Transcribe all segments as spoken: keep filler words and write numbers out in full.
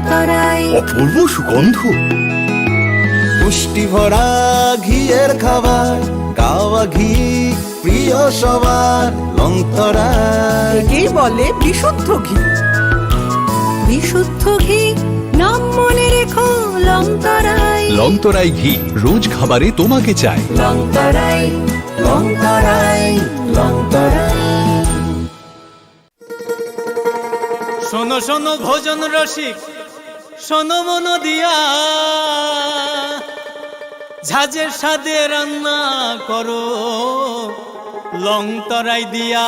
তরাই। অপূর্ব সুগন্ধ। পুষ্টি ভরা ঘিয়ের খাবার, গাওয়া ঘি প্রিয় সবার, লং তরাই। একেই বলে বিশুদ্ধ ঘি। বিশুদ্ধ ঘি, নাম মনে রেখো, লং তরাই। লং তরাই ঘি, রোজ খাবারে তোমাকে চাই। লং তরাই, লং তরাই, লং তরাই। শোনো শোনো ভোজন রসিক, শোনো মন দিয়া, ঝাঁঝের স্বাদে রান্না করো লং তরাই দিয়া।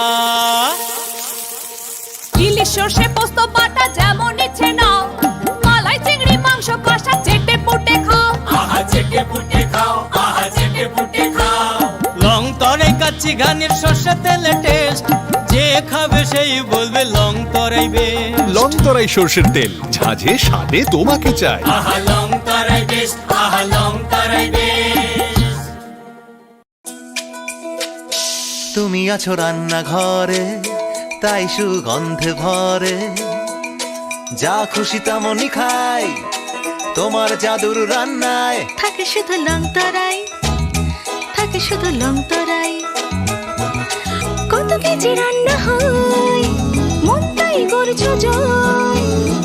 ইলিশ সর্ষে পোস্ত বাটা যেমন ইচ্ছে নাও, মালাই চিংড়ি মাংস কষা চেটে পুটে খাও। আহা চেটে পুটে খাও, আহা চেটে পুটে খাও। লং তরাই কাচ্চি ঘানির সর্ষে তেলে টেস্ট, যে খাবে সেই বলবে লং তরাই বেস্ট। লং তরাই সর্ষের তেল, ঝাঁঝে স্বাদে তোমাকে চাই। আহা লং তরাই বেস্ট, আহা লং তরাই বেস্ট। তুমি আছো রান্নাঘরে, তাই সুগন্ধে ভরে। যা খুশি তেমনই খাই, তোমার জাদুর রান্নায়। থাকে শুধু লং তরাই, থাকে শুধু লং তরাই। কত কেজি রান্না হয়, মন তাই করছো জয়।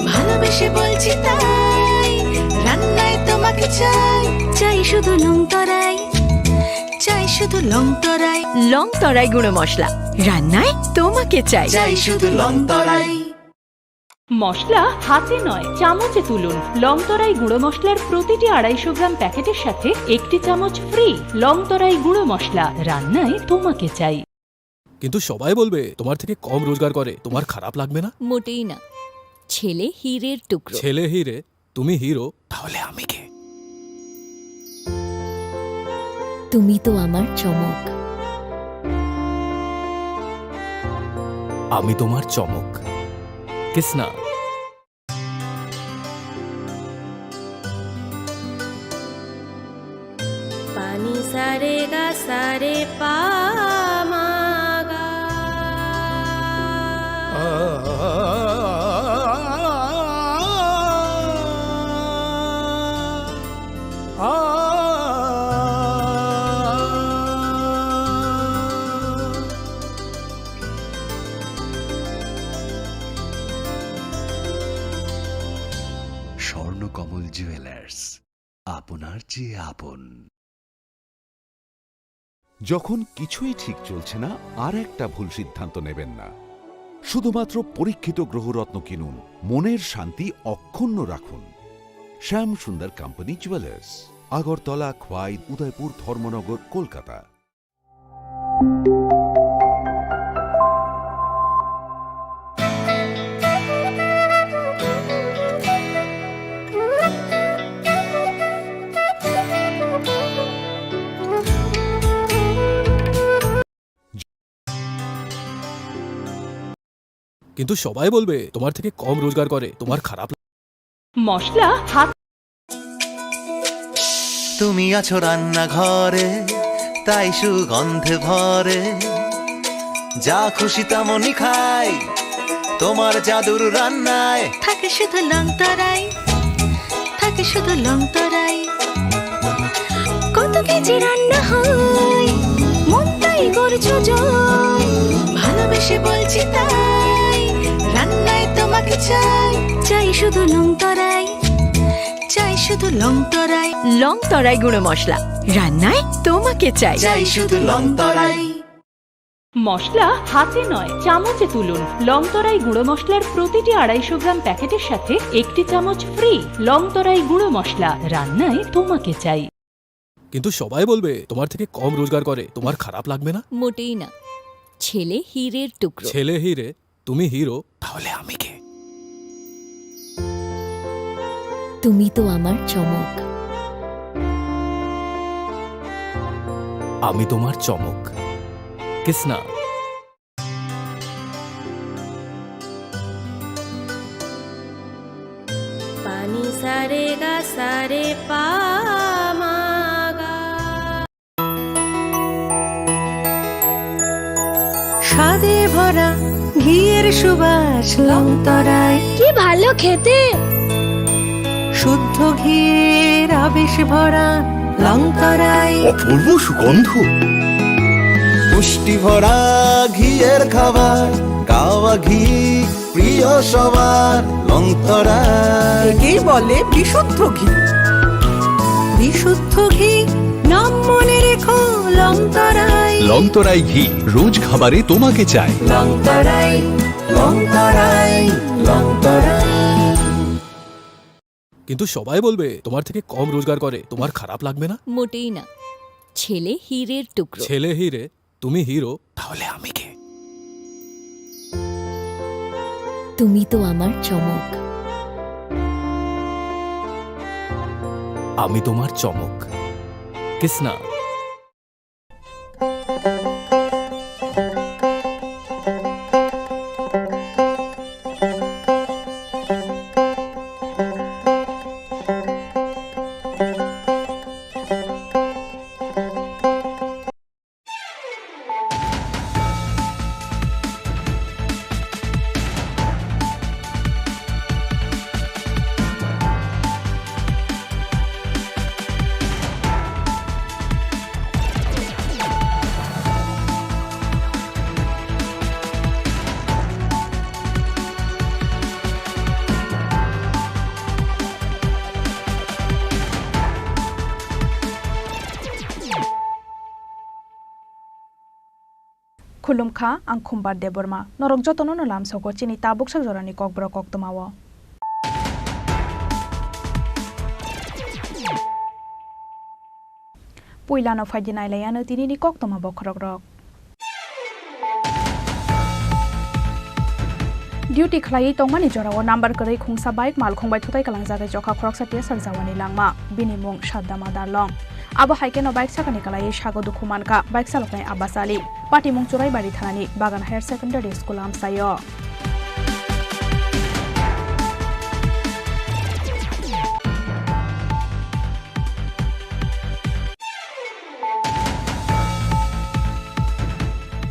ভালোবেসে বলছি তাই, রান্নায় তোমাকে চাই। চাই শুধু লং তরাই, চাই শুধু লং তরাই। লং তরাই গুঁড়ো মশলা, রান্নায় তোমাকে চাই। চাই শুধু লং তরাই। মশলা হাতে নয়, চামচে তুলুন। লং তরাই গুঁড়ো মশলার প্রতিটি আড়াইশো গ্রাম প্যাকেটের সাথে একটি চামচ ফ্রি। লং তরাই গুঁড়ো মশলা, রান্নায় তোমাকে চাই। কিন্তু সবাই বলবে, "তোমার থেকে কম রোজগার করে, তোমার খারাপ লাগবে না?" মোটেই না। ছেলে হীরের টুকরো। ছেলে হিরে, তুমি হিরো, তাহলে আমি কে? তুমি তো আমার চমক। আমি তোমার চমক। কিসনা। পানি সারে গা সারে পা মা গা। স্বর্ণকমল জুয়েলার্স, আপনার চেয়ে আপন। যখন কিছুই ঠিক চলছে না, আর একটা ভুল সিদ্ধান্ত নেবেন না। শুধুমাত্র পরীক্ষিত গ্রহরত্ন কিনুন, মনের শান্তি অক্ষুণ্ণ রাখুন। শ্যাম সুন্দর কোম্পানি জুয়েলার্স, আগরতলা, খোয়াই, উদয়পুর, ধর্মনগর, কলকাতা। কিন্তু সবাই বলবে, "তোমার থেকে কম রোজগার করে, তোমার খারাপ লা-" মশলা হাত। তুমি আছো রান্নাঘরে, তাই সুগন্ধে ভরে। যা খুশি তেমনই খাই, তোমার জাদুর রান্নায়। থাকে শুধু লং তরাই, থাকে শুধু লং তরাই। কত কেজি রান্না হয়, মন তাই করছো জয়। ভালোবেসে বলছি তাই, রান্নায় তোমাকে চাই। চাই শুধু লং তরাই, চাই শুধু লং তরাই। লং তরাই গুঁড়ো মশলা, রান্নায় তোমাকে চাই। চাই শুধু লং তরাই। মশলা হাতে নয়, চামচে তুলুন। লং তরাই গুঁড়ো মশলার প্রতিটি আড়াইশো গ্রাম প্যাকেটের সাথে একটি চামচ ফ্রি। লং তরাই গুঁড়ো মশলা, রান্নায় তোমাকে চাই। কিন্তু সবাই বলবে, "তোমার থেকে কম রোজগার করে, তোমার খারাপ লাগবে না?" মোটেই না। ছেলে হীরের টুকরো। ছেলে হিরে, তুমি হিরো, তাহলে আমি কে? তুমি তো আমার চমক। আমি তোমার চমক। কিসনা। পানি সারে গা সারে পা মা গা। স্বাদে ভরা ঘিয়ের সুবাস লং তরাই। কি ভালো খেতে। ঘির আবেশ ভরা লংতরাই। অপূর্ব সুগন্ধ। পুষ্টি ভরা ঘিয়ের খাবার, গাওয়া ঘি প্রিয় সবার, লংতরাই। একেই বলে বিশুদ্ধ ঘি। বিশুদ্ধ ঘি, নাম মনে রেখো, লংতরাই। লংতরাই ঘি, রোজ খাবারে তোমাকে চাই। লংতরাই, লংতরাই, লংতরাই। কিন্তু সবাই বলবে তোমার থেকে কম রোজগার করে, তোমার খারাপ লাগবে না? মোটেই না। ছেলে হীরের টুকরো। ছেলে হীরে, তুমি হিরো, তাহলে আমি কে? তুমি তো আমার চমক। আমি তোমার চমক। Kisna. Khulumkha, ang Khumbar Debbarma. Norok jotono no lamsogo chini tabuksa jorani kokborok koktwmao. Puilano phaidi nailaiano tinini koktwma bokhorokrok. Duty khlaiwi tongmani jorao number kwrwi khungsa bike malkhung bai thutai kalangjagwi chokha khoroksa T S R Jawani langma. Bini mung Saddama Darlong. Abo hai kheno bike sakani kalaiwi sago dukhu mankha bike saloknai Abbas Ali. Patimung Churaibari thanani Bagan Higher Secondary School amchaio.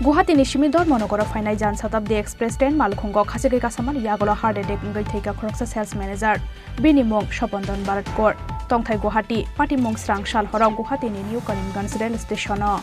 Guwahati ni simi Dharmanagaro phainai Jan Shatabdi Express train malkhungo khachigwi kasamani yagulo heart attack wngwi thwikha khoroksa sales manager. Bini mung Sobondon Baratkor. Tongthai Guwahati, patimung srang sal horo Guwahati ni New Karimganj rail station o.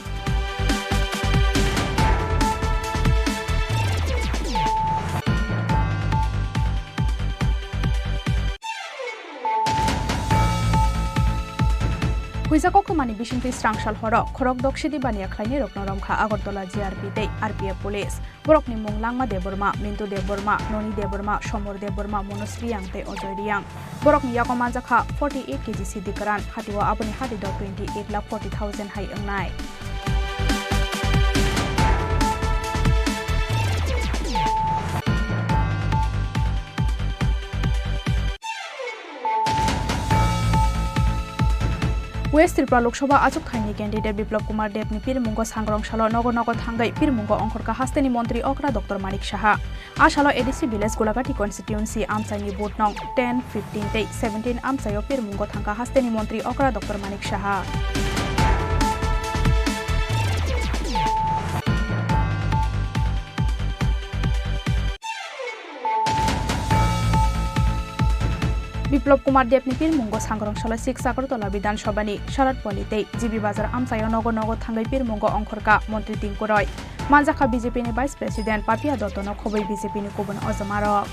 Huijak koktwmani bisingtwi srang sal horo khorok doksidi baniya khlainairokno romkha Agartala G R P tei R P F police. Borokni mung Langma Debbarma, Mintu Debbarma, Noni Debbarma, Somor Debbarma, Monos Riyang tei Ojoy Riyang. Borokni yago manjakha forty eight K G sidi kwran, hatio aboni hati do twenty eight lakh forty thousand hai wngnai. West Tripura Lok Sabha achuk thaini candidate Biplab Kumar Deb ni pirmungo sangrong salo nogo nogo thangwi pirmungo ongkhorkha hasteni montri okra Doctor Manik Saha. A salo A D C village Gulagati constituency amchaini vote nong ten, fifteen tei seventeen amchaio pirmungo thangkha hasteni montri okra Doctor Manik Saha. Biplab Kumar Debni pirmungo sangrong salo six Agartala Bidhan Sabhani Sharat Pali tei G B Bazar amchaio nogo nogo thangwi pirmungo ongkhorkha Montri Tinku Roy. Manjakha B J P ni Vice President Papia Dottono khobwi B J P ni kubun ojomarok.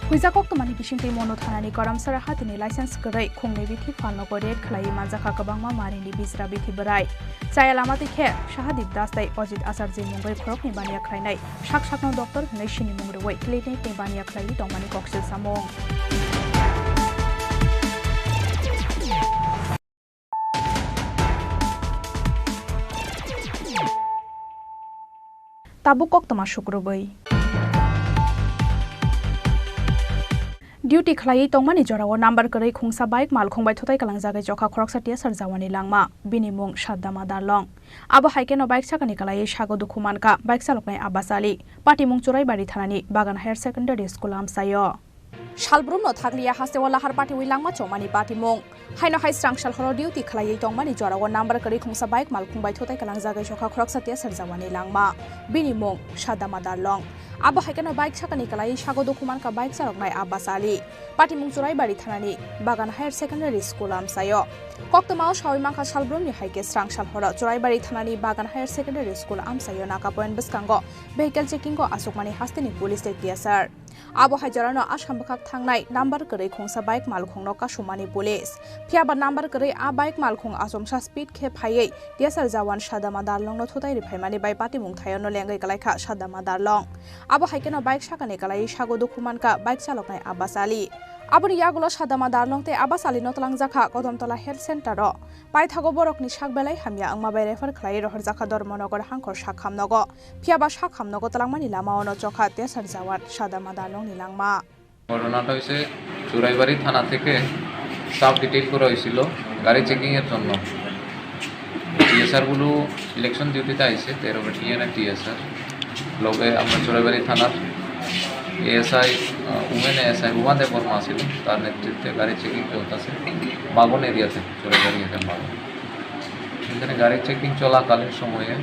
Huijak koktwmani bisingtwi Monu thanani Karamsara hatini license kwrwi khungni bithi phalnogo raid khlaiwi manjakha kwbangma marini bijra bithi bwrai. Chaya lama twi khe Sahadip Das tei Ajit Acharjee mungwi khoroknwi baniya khlainai sak sakno doctor hwnwi sinimung rwui clinic ni baniya khlaiwi tongmani koksil samung. Tabuk koktwma sukrubwi. Duty khlaiwi tongmani jorao number kwrwi khungsa bike malkhung bai thutai kalangjagwi chokha khoroksa T S R Jawani langma. Bini mung Saddama Darlong. Abo hai kheno bike sakani kalaiwi sago dukhu mankha bike saloknai Abbas Ali. Patimung Churaibari thanani Bagan Higher Secondary School amchaio. Salbrumno thakliya hasteo lahar patiwi langma chomani patimung. Haino hai srang sal horo duty khlaiwi tongmani jorao number kwrwi khungsa bike malkhung bai thutai kalangjagwi sokha khoroksa T S R jawani langma. Bini mung Sadama Darlong. Abo hai kheno bike sakani kwlaiwi sago dukhu mankha bike charoknai Abbas Ali. Patimung Churaibari thanani Bagan Higher Secondary School amchaio. Koktwmao sawi mankha salbrumni hai khe srang sal horo Churaibari thanani Bagan Higher Secondary School amchaio naka point bwskango vehicle checking o achukmani hasteni police tei T S R. Abo hai jorano Assam bwkhak thangnai number kwrwi khungsa bike malkhungno kasumani police. Phiyaba number kwrwi a bike malkhung achomsa speed khe phaiwi T S R jawan Sadama Darlongno thutai riphaimani bai patimung thaiono lengwi kwlaikha Sadama Darlong. Abo hai kheno bike sakani kwlaiwi sago dukhu mankha bike chaloknai Abbas Ali. Aboni yagulo Sadama Darlong tei Abbas Alino twlangjakha Kodamtola Health Center o. Paithago borokni sak belai hamya wngma bai refer khlaiwi rohorjakha Dharmanagar hangkhor sak hamnogo. Phiyaba sak hamnogo twlangmani lamaono chokha T S R jawan Sadama Darlongni langma. ঘটনাটা হয়েছে চুরাইবাড়ি থানা থেকে staff detail করা হয়েছিল গাড়ি চেকিং এর জন্য। টিএসআর গুলো ইলেকশন ডিউটিতে আইছে, তেরো ব্যাটালিয়নের টিএসআর। লগে আমরা চুরাইবাড়ি থানার এএসআই, আহ, উমেন এএসআই রুমা দেববর্মা ছিল, তার নেতৃত্বে গাড়ি চেকিং চলতেছে বাগন এরিয়াতে, চুরাইবাড়ি এরিয়ার বাগন। এখানে গাড়ি চেকিং চলাকালীন সময়ে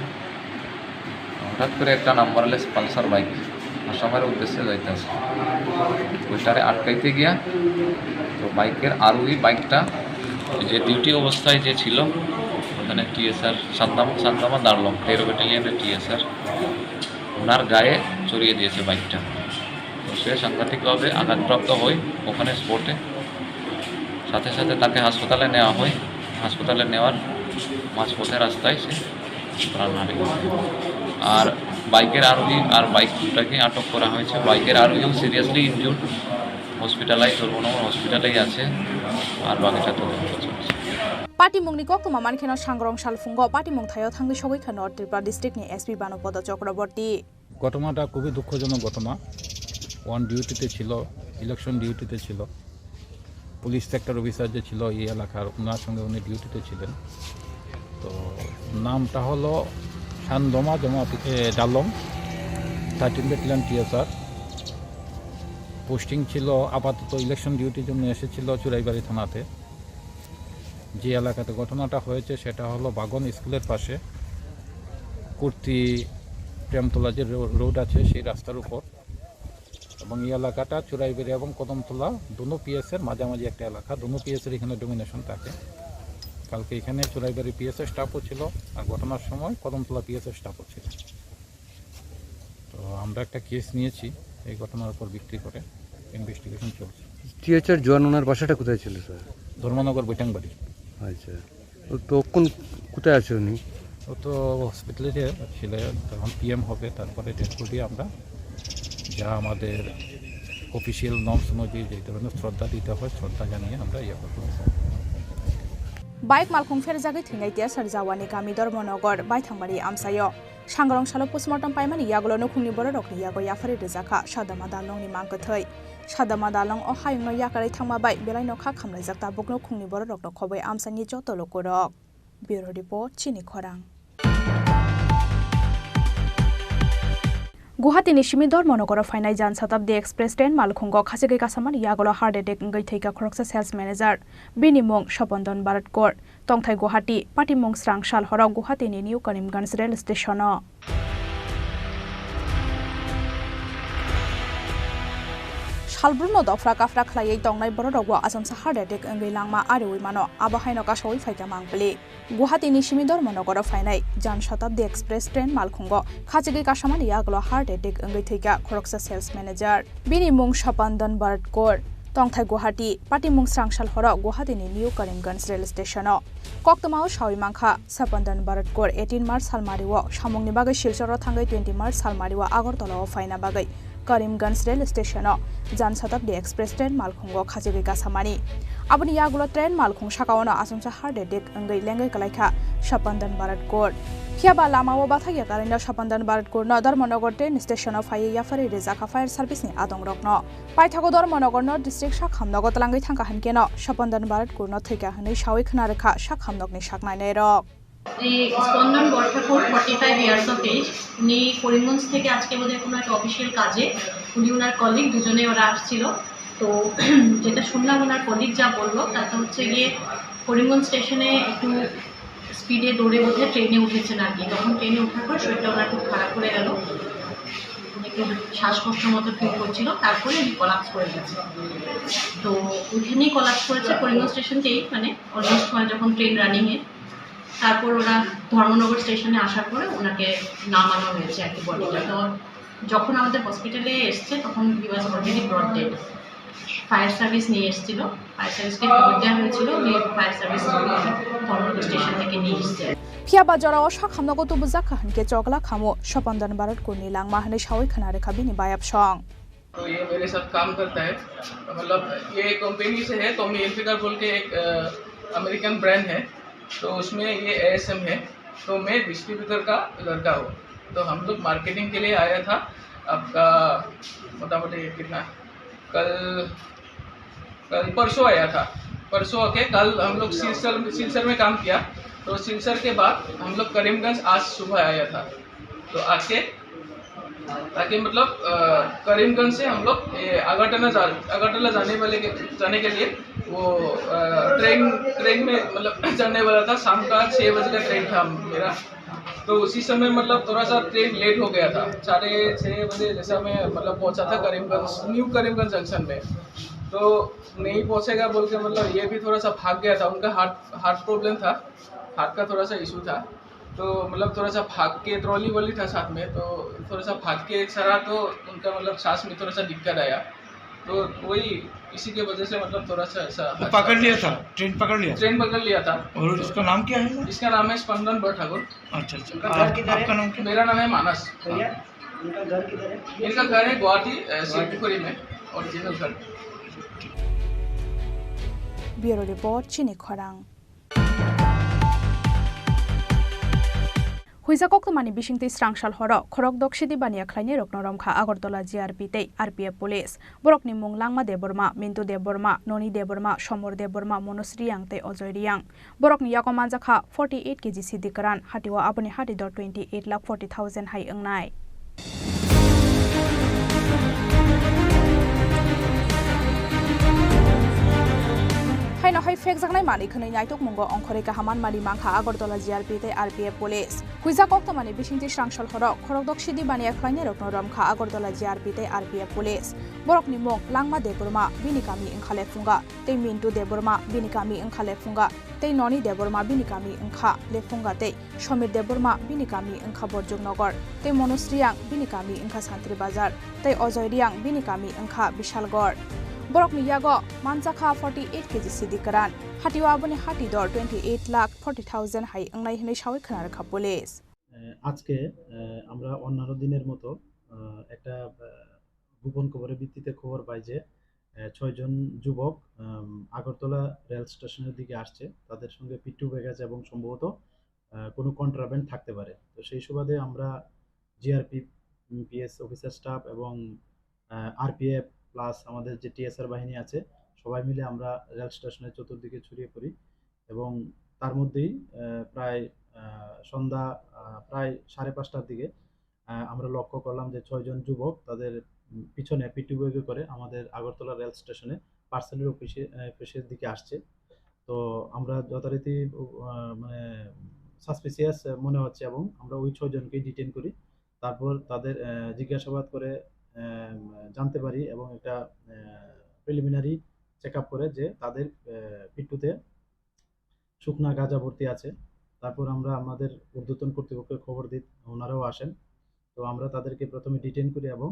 হঠাৎ করে একটা নাম্বারলেস পালসার বাইক আসামের উদ্দেশ্যে যাইতেছে, ওইটারে আটকাইতে গিয়া তো বাইকের আরোহী বাইকটা ওই যে ডিউটি অবস্থায় যে ছিল ওখানে টিএসআর সাদ্দাম সাদ্দামা দাঁড়ালো, তেরো ব্যাটালিয়নের টিএসআর, ওনার গায়ে চড়িয়ে দিয়েছে বাইকটা। তো সে সাংঘাতিকভাবে আঘাতপ্রাপ্ত হয় ওখানে স্পটে। সাথে সাথে তাকে হাসপাতালে নেওয়া হয়। হাসপাতালে নেওয়ার মাঝপথে রাস্তায় সে প্রাণ হারিয়েছে। আর বাইকের আরোহী আর বাইক দুটাকে আটক করা হয়েছে। বাইকের আরোহীও সিরিয়াসলি ইনজুর্ড, হসপিটালাইজ, ধর্মনগর হসপিটালেই আছে। আর বাকিটা তদন্ত চলছে। Patimungni koktwma mankheno sangrong salphungo patimung thaio thangwi sogwi kha North Tripura district ni S P Banopodo Chakraborty. ঘটনাটা খুবই দুঃখজনক ঘটনা। ওয়ান ডিউটিতে ছিল, ইলেকশন ডিউটিতে ছিল। পুলিশ সেক্টর অফিসার যে ছিল এই এলাকার, ওনার সঙ্গে উনি ডিউটিতে ছিলেন। তো নামটা হলো সান্দমা জমা, এ, ডালং, থার্টিন ব্যাটালিয়ন টিএসআর। পোস্টিং ছিল আপাতত ইলেকশন ডিউটির জন্য এসেছিল চুরাইবাড়ি থানাতে। যে এলাকাতে ঘটনাটা হয়েছে সেটা হলো বাগন স্কুলের পাশে কুর্তি প্রেমতলা যে রো-, রোড আছে সেই রাস্তার উপর। এবং এই এলাকাটা চুরাইবেড়ি এবং কদমতলা দুনো পিএস এর মাঝামাঝি একটা এলাকা, দুনো পিএস এর এখানে ডোমিনেশন থাকে। কালকে এখানে চুরাইবাড়ি পিএস এর স্টাফও ছিল, আর ঘটনার সময় কদমতলা পিএস এর স্টাফও ছিল। তো আমরা একটা কেস নিয়েছি এই ঘটনার উপর ভিত্তি করে, ইনভেস্টিগেশন চলছে। টিএসআর জওয়ান ওনার বাসাটা কোথায় ছিল, স্যার? ধর্মনগর বৈটাংবাড়ি। আচ্ছা, ও তখন কোথায় আছে উনি? ও তো হসপিটালে যে ছিল, তখন পিএম হবে, তারপরে ডেড বডি আমরা যা আমাদের অফিসিয়াল নর্মস অনুযায়ী যে ধরনের শ্রদ্ধা দিতে হয়, শ্রদ্ধা জানিয়ে আমরা ইয়ে করবো। Bike malkhung pherjagwi thwinai T S R jawani kami Dharmanagar Baithangbari amchaio. Sangrong salo postmortem paimani yagulo nukhungni bororokni yago yaphari rwjakha Sadama Dalongni mangkwthwi. Sadama Dalong o hayungno yakarwi thangma bai belaino kha khamlaijak tabuk nukhungni bororokno khobwi amchaini joto lukurok. Bureau Report, Chini Khorang. Guwahati ni simi Dharmanagar o phainai Jan Shatabdi Express train malkhungo khachigwi kasamani yagulo heart attack wngwi thwikha khoroksa sales manager. Bini mung Sopondon Baratkor. Tongthai Guwahati, patimung srang sal horo Guwahati ni New Karimganj rail station o. Salbrumno dofra kafra khlaiwi tongnai bororokbo achomsa heart attack wngwi langma ariwi mano, abo haino kasawi phaikha mangpili. Guwahati ni simi Dharmanagar o phainai Jan Shatabdi Express train malkhungo khachigwi kasamani yagulo heart attack wngwi thwikha khoroksa sales manager. Bini mung Sopondon Baratkor. Tongthai Guwahati, patimung srang sal horo Guwahati ni New Karimganj rail station o. Koktwma o sawi mankha, Sopondon Baratkor eighteen March salmari o samungni bagwi Silchar o thangwi twenty March salmari o Agartala o phaina bagwi Karimganj rail station o Jan Shatabdi Express train malkhungo khachigwi kasamani. Aboni yagulo train malkhung saka ono achomsa heart attack wngwi lengwi kwlaikha Sopondon Baratkor. Phiyaba lama o bathakya karwino Sopondon Baratkorno Dharmanagar train station o phaiwi yaphari rwjakha fire service ni adongrokno. Paithago Dharmanagar North District sak hamnogo twlangwi thangkha hinkhe no Sopondon Baratkor no thwikha hwnwi sawi khna rwkha sak hamnokni sak nainairok. এই Spandan Borthakur, forty five years of age, উনি করিমগঞ্জ থেকে আজকে বোধহয় কোনো একটা অফিসিয়াল কাজে, উনি ওনার কলিগ দুজনে ওরা আসছিল। তো যেটা শুনলাম ওনার কলিগ যা বললো, তাতে হচ্ছে গিয়ে করিমগঞ্জ স্টেশনে একটু স্পিডে দৌড়ে বোধহয় ট্রেনে উঠেছেন আর কি। তখন ট্রেনে ওঠার পর শরীরটা ওনার খুব খারাপ করে গেল, একটু শ্বাসকষ্ট মতো ফিল করছিল, তারপরে উনি কলাপস করে গেছে। তো ওইখানেই কলাপস করেছে, করিমগঞ্জ স্টেশনকেই, মানে অলমোস্ট মানে যখন ট্রেন রানিংয়ে, তারপর ওরা ধর্মনগর স্টেশনে আসার পরে ওনাকে নামানো হয়েছে আর কি বডিটা। তো যখন আমাদের হসপিটালে এসছে তখন he was already brought dead. Fire service নিয়ে এসেছিল, ফায়ার সার্ভিসকে খবর দেওয়া হয়েছিল, উনি ফায়ার সার্ভিস ধর্মনগর স্টেশন থেকে নিয়ে এসছে। Phiya ba jorao sak hamno go tubujak kha hinkhe chokla khamo Sopondon Bharat kurni langma hwnwi sawi khna rwkha bini bayap song. तो ये मेरे साथ काम करता है, मतलब ये कंपनी से है, टॉमी हिलफिगर बोल के एक अमेरिकन ब्रांड है। तो उसमें ये एएसएम है। तो मैं डिस्ट्रीब्यूटर का लड़का हूँ। तो हम लोग मार्केटिंग के लिए आया था आपका, मोटा मोटी कितना, कल कल परसों आया था। परसों आके कल हम लोग सिलसर सिलसर में काम किया। तो सिलसर के बाद हम लोग करीमगंज आज सुबह आया था। तो आके आके मतलब करीमगंज से हम लोग ये अगरतला जा अगरतला जाने वाले के जाने के लिए वो ट्रेन ट्रेन में मतलब चढ़ने वाला था। शाम का छः बजे का ट्रेन था मेरा। तो उसी समय मतलब थोड़ा सा ट्रेन लेट हो गया था। साढ़े छः बजे जैसा मैं मतलब पहुंचा था करीमगंज, न्यू करीमगंज जंक्शन में। तो नहीं पहुंचेगा बोल के मतलब ये भी थोड़ा सा भाग गया था। उनका हार्ट हार्ट प्रॉब्लम था, हार्ट का थोड़ा सा इशू था। तो मतलब थोड़ा सा भाग के, ट्रॉली वॉली था साथ में, तो थोड़ा सा भाग के एक सरा तो उनका मतलब सांस में थोड़ा सा दिक्कत आया। तो वही इसी के वजह से मतलब थोड़ा सा ऐसा तो पकड़ लिया था, ट्रेन पकड़ लिया? ट्रेन पकड़ लिया था। और उसका नाम क्या है? इसका नाम है स्पंदन बरठाकुर। अच्छा अच्छा। उनका घर आप, किधर है? आपका नाम क्या? मेरा नाम है मानस। भैया, उनका घर किधर है? इनका घर है गुवाहाटी, अ, शिवपुखुरी में, ओरिजिनल घर। Bureau report, Chini Khorang. Huijak koktwmani bisingtwi srang sal horo khorok dok sidi baniya khlainai rokno romkha Agartala G R P tei R P F police. Borokni mung Langma Debbarma, Mintu Debbarma, Noni Debbarma, Somor Debbarma, Manoj Riyang tei Ajoy Riyang. Borokni yago manjakha forty eight K G sidi kwran, hatio aboni hati dor twenty eight lakh forty thousand hai wngnai. Haino hai phekjaknai manwi khwnwi naitukmungo ongkhorwi kaham manmani mankha Agartala G R P tei R P F police. Huijak koktwmani bisingtwi srang sal horo khorok dok sidi baniya khlainai rokno romkha Agartala G R P tei R P F police. Borokni mung Langma Debbarma, bini kami wngkha Lephunga, tei Mintu Debbarma, bini kami wngkha Lephunga, tei Noni Debbarma, bini kami wngkha Lephunga tei Somir Debbarma, bini kami wngkha Borjuknagar, tei Manoj Riyang, bini kami wngkha Santri Bazar, tei Ajoy Riyang, bini kami wngkha Bishalgarh. Borokni yago manjakha forty eight K G sidi kwran, hatio aboni hati dor twenty eight lakh forty thousand hai wngnai hwnwi sawi khna rwkha police. আহ, আজকে, আহ, আমরা অন্যান্য দিনের মতো, আহ, একটা, আহ, গোপন খবরের ভিত্তিতে খবর পাই যে, আহ, ছয়জন যুবক, আম, আগরতলা রেল স্টেশনের দিকে আসছে। তাদের সঙ্গে পিট্টু ব্যাগেজ এবং সম্ভবত, আহ, কোনো কন্ট্রাব্যান্ড থাকতে পারে। তো সেই সুবাদে আমরা জিআরপি, উম, পিএস অফিসার স্টাফ এবং, আহ, আরপিএফ প্লাস আমাদের যে টিএসআর বাহিনী আছে, সবাই মিলে আমরা রেল স্টেশনের চতুর্দিকে ছড়িয়ে পড়ি এবং তার মধ্যেই, আহ, প্রায়, আহ, সন্ধ্যা, আহ, প্রায় সাড়ে পাঁচটার দিকে আহ, আমরা লক্ষ্য করলাম যে ছয়জন যুবক তাদের, উম, পিছনে পিট্টু ব্যাগে করে আমাদের আগরতলা রেল স্টেশনে পার্সেলের অফিসে, আহ, অফিসের দিকে আসছে। তো আমরা যথারীতি, আহ, মানে সাসপিসিয়াস মনে হচ্ছে এবং আমরা ওই ছয়জনকে ডিটেইন করি। তারপর তাদের, আহ, জিজ্ঞাসাবাদ করে, আহ, জানতে পারি এবং একটা, আহ, প্রিলিমিনারি চেক আপ করে যে তাদের, আহ, পিট্টুতে শুকনা গাঁজা ভর্তি আছে। তারপর আমরা আমাদের ঊর্ধ্বতন কর্তৃপক্ষকে খবর দিই, ওনারাও আসেন। তো আমরা তাদেরকে প্রথমে ডিটেইন করি এবং,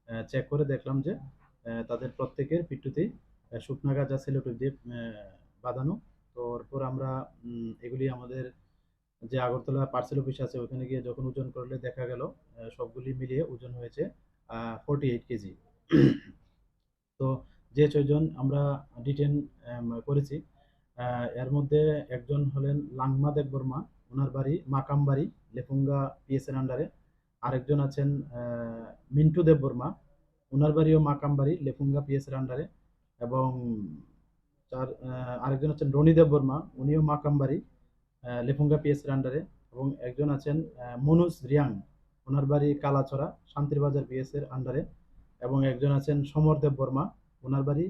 আহ, চেক করে দেখলাম যে, আহ, তাদের প্রত্যেকের পিট্টুতেই, আহ, শুকনা গাঁজা সেলোটেপ দিয়ে, আহ, বাঁধানো। তো এরপর আমরা, উম, এগুলি আমাদের যে আগরতলা পার্সেল অফিস আছে, ওখানে গিয়ে যখন ওজন করলে দেখা গেল, আহ, সবগুলি মিলিয়ে ওজন হয়েছে, আহ, ফর্টি এইট কেজি। তো যে ছয়জন আমরা ডিটেইন, আম, করেছি, আহ, এর মধ্যে একজন হলেন লাংমা দেববর্মা, ওনার বাড়ি মাকামবাড়ি, লেফুঙ্গা পিএস এর আন্ডারে। আরেকজন আছেন, আহ, মিন্টু দেববর্মা, ওনার বাড়িও মাকামবাড়ি, লেফুঙ্গা পিএস এর আন্ডারে। এবং চার, আহ, আরেকজন হচ্ছেন রনি দেববর্মা, উনিও মাকামবাড়ি, আহ, লেফুঙ্গা পিএস এর আন্ডারে। এবং একজন আছেন, আহ, মনোজ রিয়াং, ওনার বাড়ি কালাছড়া, শান্তিরবাজার পিএস এর আন্ডারে। এবং একজন আছেন সমর দেববর্মা, ওনার বাড়ি,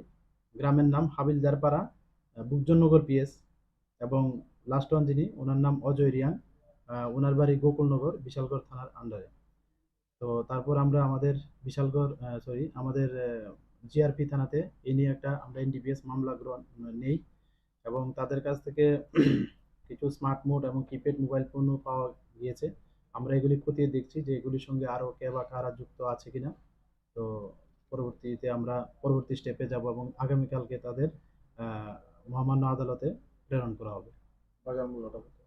গ্রামের নাম হাবিলদারপাড়া, আহ, বুকজননগর পিএস, এবং লাস্ট ওয়ান যিনি, ওনার নাম অজয় রিয়াং, আহ, ওনার বাড়ি গোকুলনগর, বিশালগড় থানার আন্ডারে। তো তারপর আমরা আমাদের বিশালগড়, আহ, সরি, আমাদের, আহ, জিআরপি থানাতে এই নিয়ে একটা আমরা এনডিপিএস মামলা গ্রহণ, আহ, নেই এবং তাদের কাছ থেকে কিছু স্মার্ট মোড এবং কিপ্যাড মোবাইল ফোনও পাওয়া গিয়েছে। আমরা এগুলি খতিয়ে দেখছি যে এগুলির সঙ্গে আরও কে বা কারা যুক্ত আছে কিনা। তো পরবর্তীতে আমরা পরবর্তী স্টেপে যাব এবং আগামীকালকে তাদের, আহ, মহামান্য আদালতে প্রেরণ করা হবে। বাজার মূল্যটা কত?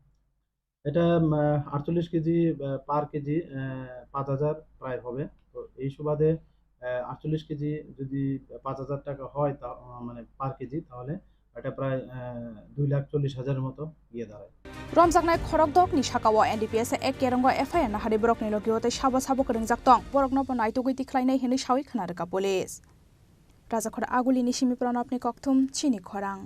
এটা, উম, আহ, আটচল্লিশ কেজি, আহ, পার কেজি, আহ, পাঁচ হাজার প্রায় হবে। তো এই সুবাদে, আহ, আটচল্লিশ কেজি যদি পাঁচ হাজার টাকা হয়, তা, আহ, মানে, পার কেজি, তাহলে এটা প্রায়, আহ, দুই লাখ চল্লিশ হাজারের মতো গিয়ে দাঁড়ায়। Romjaknai khorokdokni sakao N D P S ek kerongo F I R nahari borokni logio tei sabo sabo kwrwngjak tong, borokno bo naitugwi tikhlainai hwnwi sawi khna rwkha police. Rajakhor Agulini simi Pranabni kokthum chini khorang.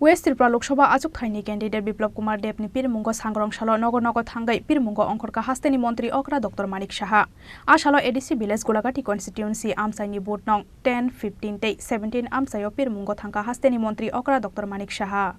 West Tripura Lok Sabha achuk thaini candidate Biplab Kumar Debni pirmungo sangrong salo nogo nogo thangwi pirmungo ongkhorkha hasteni montri okra Doctor Manik Saha. A salo A D C village Gulagati constituency amchaini vote nong ten, fifteen tei seventeen amchaio pirmungo thangkha hasteni montri okra Doctor Manik Saha.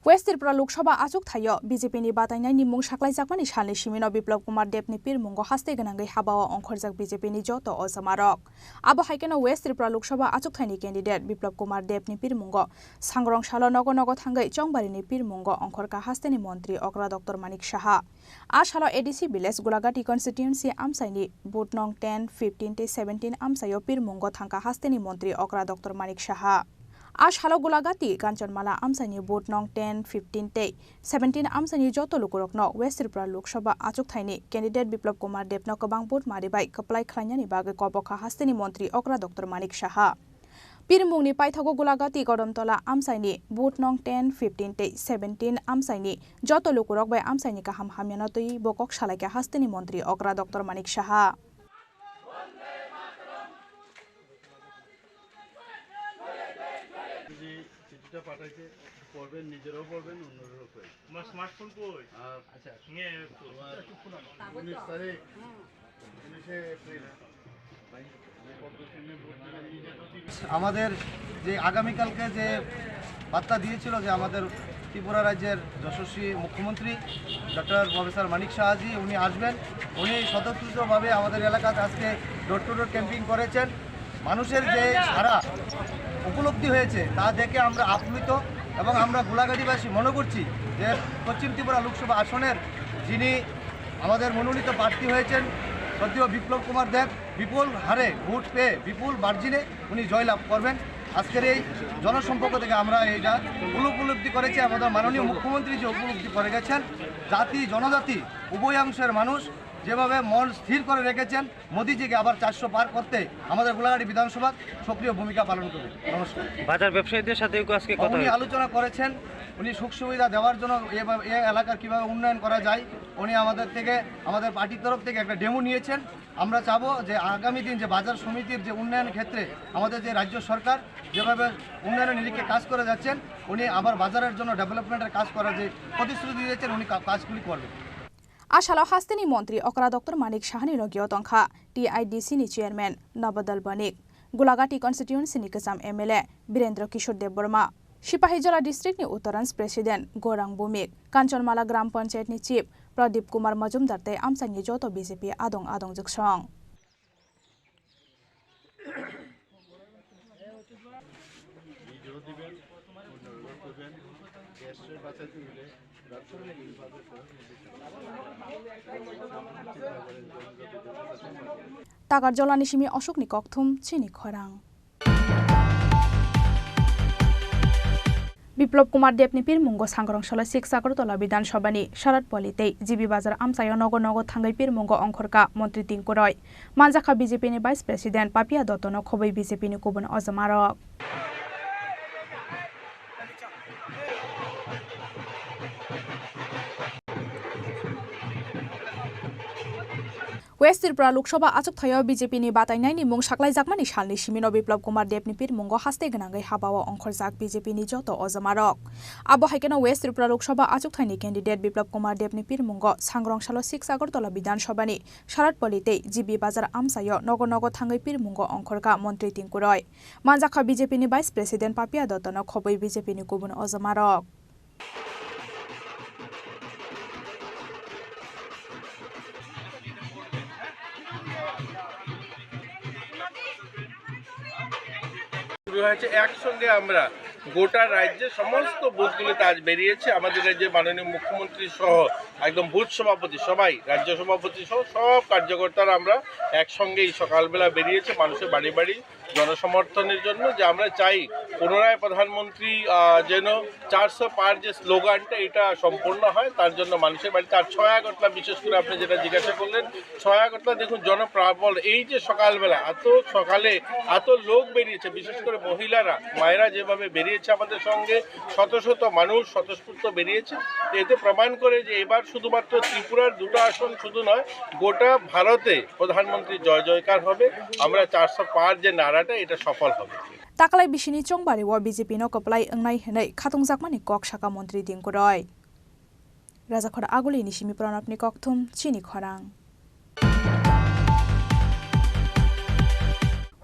West Tripura Lok Sabha achuk thaio B J P ni batainaini mung saklaijakmani salni simino Biplab Kumar Debni pirmungo haste gwnangwi habao ongkhorjak B J P ni joto ojamarok. Abo hai kheno West Tripura Lok Sabha achuk thaini candidate Biplab Kumar Debni pirmungo sangrong salo nogo nogo thangwi chongbarini pirmungo ongkhorkha hasteni montri okra Doctor Manik Saha. A salo A D C village Gulagati constituency amchaini vote nong ten, fifteen tei seventeen amchaio pirmungo thangkha hasteni montri okra Doctor Manik Saha. A salo Gulagati Kanchanmala amchaini vote nong ten, fifteen tei seventeen amchaini joto lukurokno West Tripura Lok Sabha achuk thaini candidate Biplab Kumar Debno kwbang vote mari bai kwplai khlainani bagwi kobokha hasteni montri okra Doctor Manik Saha. Pirmungni paithago Gulagati Kodomtola amchaini vote nong ten, fifteen tei seventeen amchaini joto lukurok bai amchaini kaham hamyano twi bo kok salaikha hasteni montri okra Doctor Manik Saha. যে চিঠিটা পাঠাইছে, পড়বেন, নিজেরাও পড়বেন, অন্যদেরও পড়বেন। তোমার স্মার্টফোন কই? আর আচ্ছা। নিয়ে একটু। তোমার উনিশ তারিখ, উনিশে এপ্রিল। আমাদের যে আগামীকালকে যে বার্তা দিয়েছিল যে আমাদের ত্রিপুরা রাজ্যের যশস্বী মুখ্যমন্ত্রী ডক্টর প্রফেসর মানিক সাহাজি উনি আসবেন, উনি স্বতঃস্ফূর্তভাবে আমাদের এলাকাতে আজকে ডোর টু ডোর ক্যাম্পিং করেছেন। মানুষের যে সাড়া উপলব্ধি হয়েছে তা দেখে আমরা আপ্লুত এবং আমরা গোলাঘাটিবাসী মনে করছি যে পশ্চিম ত্রিপুরা লোকসভা আসনের যিনি আমাদের মনোনীত প্রার্থী হয়েছেন সদ্য বিপ্লব কুমার দেব বিপুল হারে ভোট পেয়ে বিপুল মার্জিনে উনি জয়লাভ করবেন। আজকের এই জনসম্পর্ক থেকে আমরা এইটা উপলব্ধি করেছি, আমাদের মাননীয় মুখ্যমন্ত্রী যে উপলব্ধি করে গেছেন, জাতি জনজাতি উভয় অংশের মানুষ যেভাবে মন স্থির করে রেখেছেন মোদিজিকে আবার চারশো পার করতে আমাদের গোলাঘাটি বিধানসভার সক্রিয় ভূমিকা পালন করবে। নমস্কার। বাজার ব্যবসায়ীদের সাথে আজকে কথা উনি হয়েছে। আলোচনা করেছেন, উনি সুখ সুবিধা দেওয়ার জন্য এভাবে, এ এলাকার কিভাবে উন্নয়ন করা যায়, উনি আমাদের থেকে, আমাদের পার্টির তরফ থেকে একটা ডেমো নিয়েছেন। আমরা চাবো যে আগামী দিন যে বাজার সমিতির যে উন্নয়ন ক্ষেত্রে আমাদের যে রাজ্য সরকার যেভাবে উন্নয়নের নিরিখে কাজ করে যাচ্ছেন, উনি আবার বাজারের জন্য ডেভেলপমেন্টের কাজ করার যে প্রতিশ্রুতি দিয়েছেন, উনি কা-, কাজগুলি করবেন। A salo hasteni montri okra Doctor Manik Sahani logio tongkha T I D C ni chairman Nabadal Banik, Gulagati constituency ni kwcham M L A Birendra Kishore Debbarma, Sipahijola district ni Uttarans president Gorang Bumik, Kanchanmala Gram Panchayat ni chief Pradip Kumar Majumdar tei amchaini joto B J P adong adong jwksong. Takarjolani simi Ashokni kokthum chini khorang. Biplab Kumar Debni pirmungo sangrong salo six Agartala Bidhan Sabhani Sarat Poli tei G B Bazar amchaio nogo nogo thangwi pirmungo ongkhorkha Montri Tinku Roy. Manjakha B J P ni Vice President Papia Dottono khobwi B J P ni kubun ojamarok. West Tripura Lok Sabha achukthai-o B J P ni batainaini mung saklaijakmani salni simi no Biplab Kumar Deb ni pirmungo haste gwnangwi haba-o ongkhorjak B J P ni joto ojamarok. Abo hai kheno West Tripura Lok Sabha achukthai ni candidate Biplab Kumar Deb ni pirmungo sangrong salo six Agartala Bidhan Sabha ni Saratpoli tei G B Bazar amchai-o nogo nogo thangwi pirmungo ongkhorkha Montri Tinku Roy. Manjakha B J P ni Vice President Papia Dotto no khobwi B J P ni kubun ojamarok. শুরু হয়েছে। একসঙ্গে আমরা গোটা রাজ্যে সমস্ত বুথগুলিতে আজ বেরিয়েছি। আমাদের রাজ্যের মাননীয় মুখ্যমন্ত্রী সহ একদম বুথ সভাপতি সবাই, রাজ্য সভাপতি সহ সব কার্যকর্তারা আমরা একসঙ্গে এই সকালবেলা বেরিয়েছি মানুষের বাড়ি বাড়ি জনসমর্থনের জন্য, যে আমরা চাই পুনরায় প্রধানমন্ত্রী, আহ, যেন চারশো পার যে স্লোগানটা, এটা সম্পূর্ণ হয়। তার জন্য মানুষের বাড়িতে, আর ছয় আগরতলা বিশেষ করে আপনি যেটা জিজ্ঞাসা করলেন, ছয় আগরতলা দেখুন জনপ্লাবন, এই যে সকালবেলা এত সকালে এত লোক বেরিয়েছে, বিশেষ করে মহিলারা, মায়েরা যেভাবে বেরিয়েছে আমাদের সঙ্গে, শত শত মানুষ স্বতঃস্ফূর্ত বেরিয়েছে। এতে প্রমাণ করে যে এবার শুধুমাত্র ত্রিপুরার দুটো আসন শুধু নয়, গোটা ভারতে প্রধানমন্ত্রী জয় জয়কার হবে। আমরা চারশো পার যে নারাটা, এটা সফল হবে। Taklai bisini chongbari o B J P no kwplai wngnai hwnwi khatungjakmani kok saka Montri Tinku Roy. Rajakhor Aguli ni simi Pranab ni kokthum chini khorang.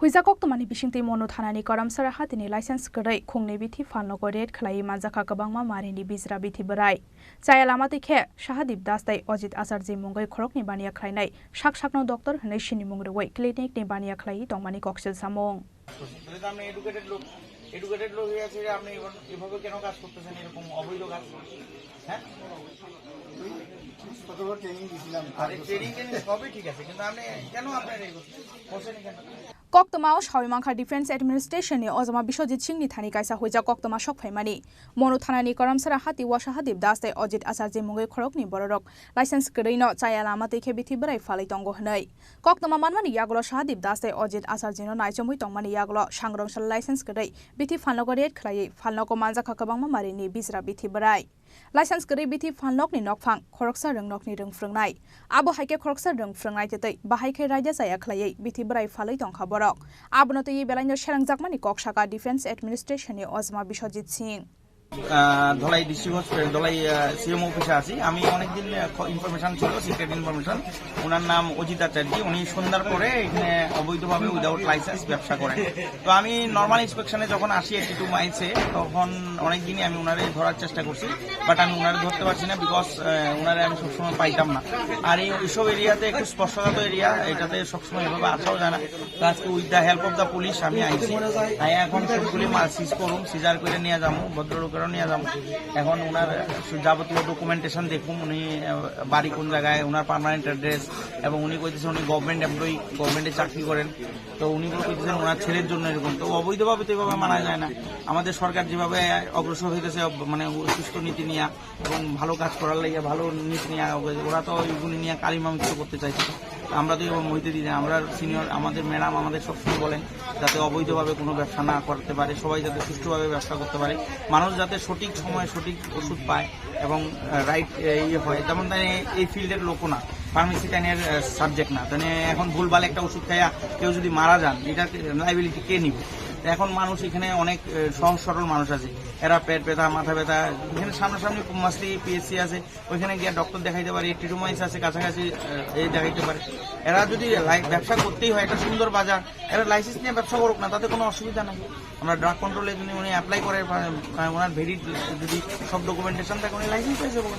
Huijak koktwmani bisingtwi Monu thanani Koramsara hatini license kwrwi khungni bithi phalnogo raid khlaiwi manjakha kwbangma marini bijra bithi bwrai. Chaya lama twi khe Sahadip Das tei Ojit Acharji mungwi khoroknwi baniya khlainai sak sakno doctor hwnwi sinimung rwui clinic ni baniya khlaiwi tongmani koksil samung. তাহলে তো আপনি এডুকেটেড লোক, এডুকেটেড লোক হয়ে আছে যে আপনি এবার এভাবে কেন কাজ করতেছেন, এরকম অবৈধ কাজ? হ্যাঁ? কতবার ট্রেনিং দিছিলাম, আরে, ট্রেনিং ট্রেনিং সবই ঠিক আছে, কিন্তু আপনি কেন আপনার এই করছেন? বসেনি কেন? Koktwma o sawi mankha Defence Administration ni ojama Biswajit Singh ni thani kaisa huijak koktwma sok phaimani. Monu thanani Koramsara hati o Sahadip Das tei Ojit Acharji mungwi khoroknwi bororok license kwrwino chaya lama twi khe bithi bwrai phalwi tongo hwnwi. Koktwma manmani yagulo Sahadip Das tei Ojit Acharjino naichomwi tongmani yagulo sangrongsa license kwrwi bithi phalnogo raid khlaiwi phalnogo manjakha kwbangma marini bijra bithi bwrai. License kwrwi bithi phalnokni nokphang khoroksa rwngnokni rwng phrwngnai. Abo hai khe khoroksa rwng phrwngnai tei tei bahai khe raida chaya khlaiwi bithi bwrai phalwi tongkha borok. Abono twiwi belaino selengjakmani kok saka Defence Administration ni ojama Biswajit Singh. আহ, Dhalai district hospital, Dhalai, আহ, সিএমও অফিসে আছি। আমি অনেকদিন, আহ, খ-, ইনফরমেশন ছিল, secret information. ওনার নাম অজিত আচার্য। উনি সন্ধ্যার পরে এখানে অবৈধভাবে উইদাউট লাইসেন্স ব্যবসা করেন। তো আমি নর্মাল ইন্সপেকশনে যখন আসি এইটটি টু মাইলসে, তখন অনেক দিনই আমি ওনারে ধরার চেষ্টা করছি, বাট আমি ওনারে ধরতে পারছি না, বিকজ, আহ, ওনারে আমি সবসময় পাইতাম না। আর এই ওইসব এরিয়াতে একটু স্পর্শকাতর এরিয়া, এটাতে সবসময় এভাবে আসাও যায় না। তো আজকে with the help of the police আমি আইছি, তাই এখন সবগুলি মাল সিজ করুম, সিজার করে নিয়ে যাবো, ভদ্রলোকেরও নিয়ে যাবো। এখন ওনার যাবতীয় ডকুমেন্টেশন দেখুন, উনি, আহ, বাড়ি কোন জায়গায়, ওনার পার্মানেন্ট অ্যাড্রেস, এবং উনি কইতেছেন উনি গভর্নমেন্ট এমপ্লয়ি, গভর্নমেন্টে চাকরি করেন। তো উনি বলে কইতেছেন ওনার ছেলের জন্য এরকম। তো অবৈধভাবে তো এভাবে মানা যায় না। আমাদের সরকার যেভাবে অগ্রসর হইতেছে, অব-, মানে সুস্থ নীতি নিয়ে এবং ভালো কাজ করার লাগিয়া, ভালো নীতি নিয়ে আগে ওরা তো ওইগুলি নিয়ে কালিমা মিছিল করতে চাইছে। তো আমরা তো এরকম হইতে দিই না। আমরা সিনিয়র, আমাদের ম্যাডাম আমাদের সবসময় বলেন যাতে অবৈধভাবে কোনো ব্যবসা না করতে পারে, সবাই যাতে সুষ্ঠুভাবে ব্যবসা করতে পারে, মানুষ যাতে সঠিক সময়ে সঠিক ওষুধ পায় এবং, আহ, রাইট, আহ, ইয়ে হয়। যেমন তাই এই ফিল্ডের লোকও না, ফার্মেসি তাই এর, আহ, সাবজেক্ট না, তাই এখন ভুলভাল একটা ওষুধ খাইয়া কেউ যদি মারা যান, এটা লাইবিলিটি কে নিবে? তো এখন মানুষ এখানে অনেক, আহ, সহজ সরল মানুষ আছে, এরা পেট ব্যথা, মাথা ব্যথা, এখানে সামনাসামনি মাসলি পিএসসি আছে, ওইখানে গিয়ে ডক্টর দেখাইতে পারে, টিটুমাইস আছে কাছাকাছি, আহ, এই দেখাইতে পারে। এরা যদি লাই-, ব্যবসা করতেই হয়, একটা সুন্দর বাজার, এরা লাইসেন্স নিয়ে ব্যবসা করুক না, তাতে কোনো অসুবিধা নাই। আমরা ড্রাগ কন্ট্রোলে যদি উনি অ্যাপ্লাই করে, বা, বা ওনার ভ্যালিড যদি সব ডকুমেন্টেশন থাকে, উনি লাইসেন্স পেয়ে যাবো।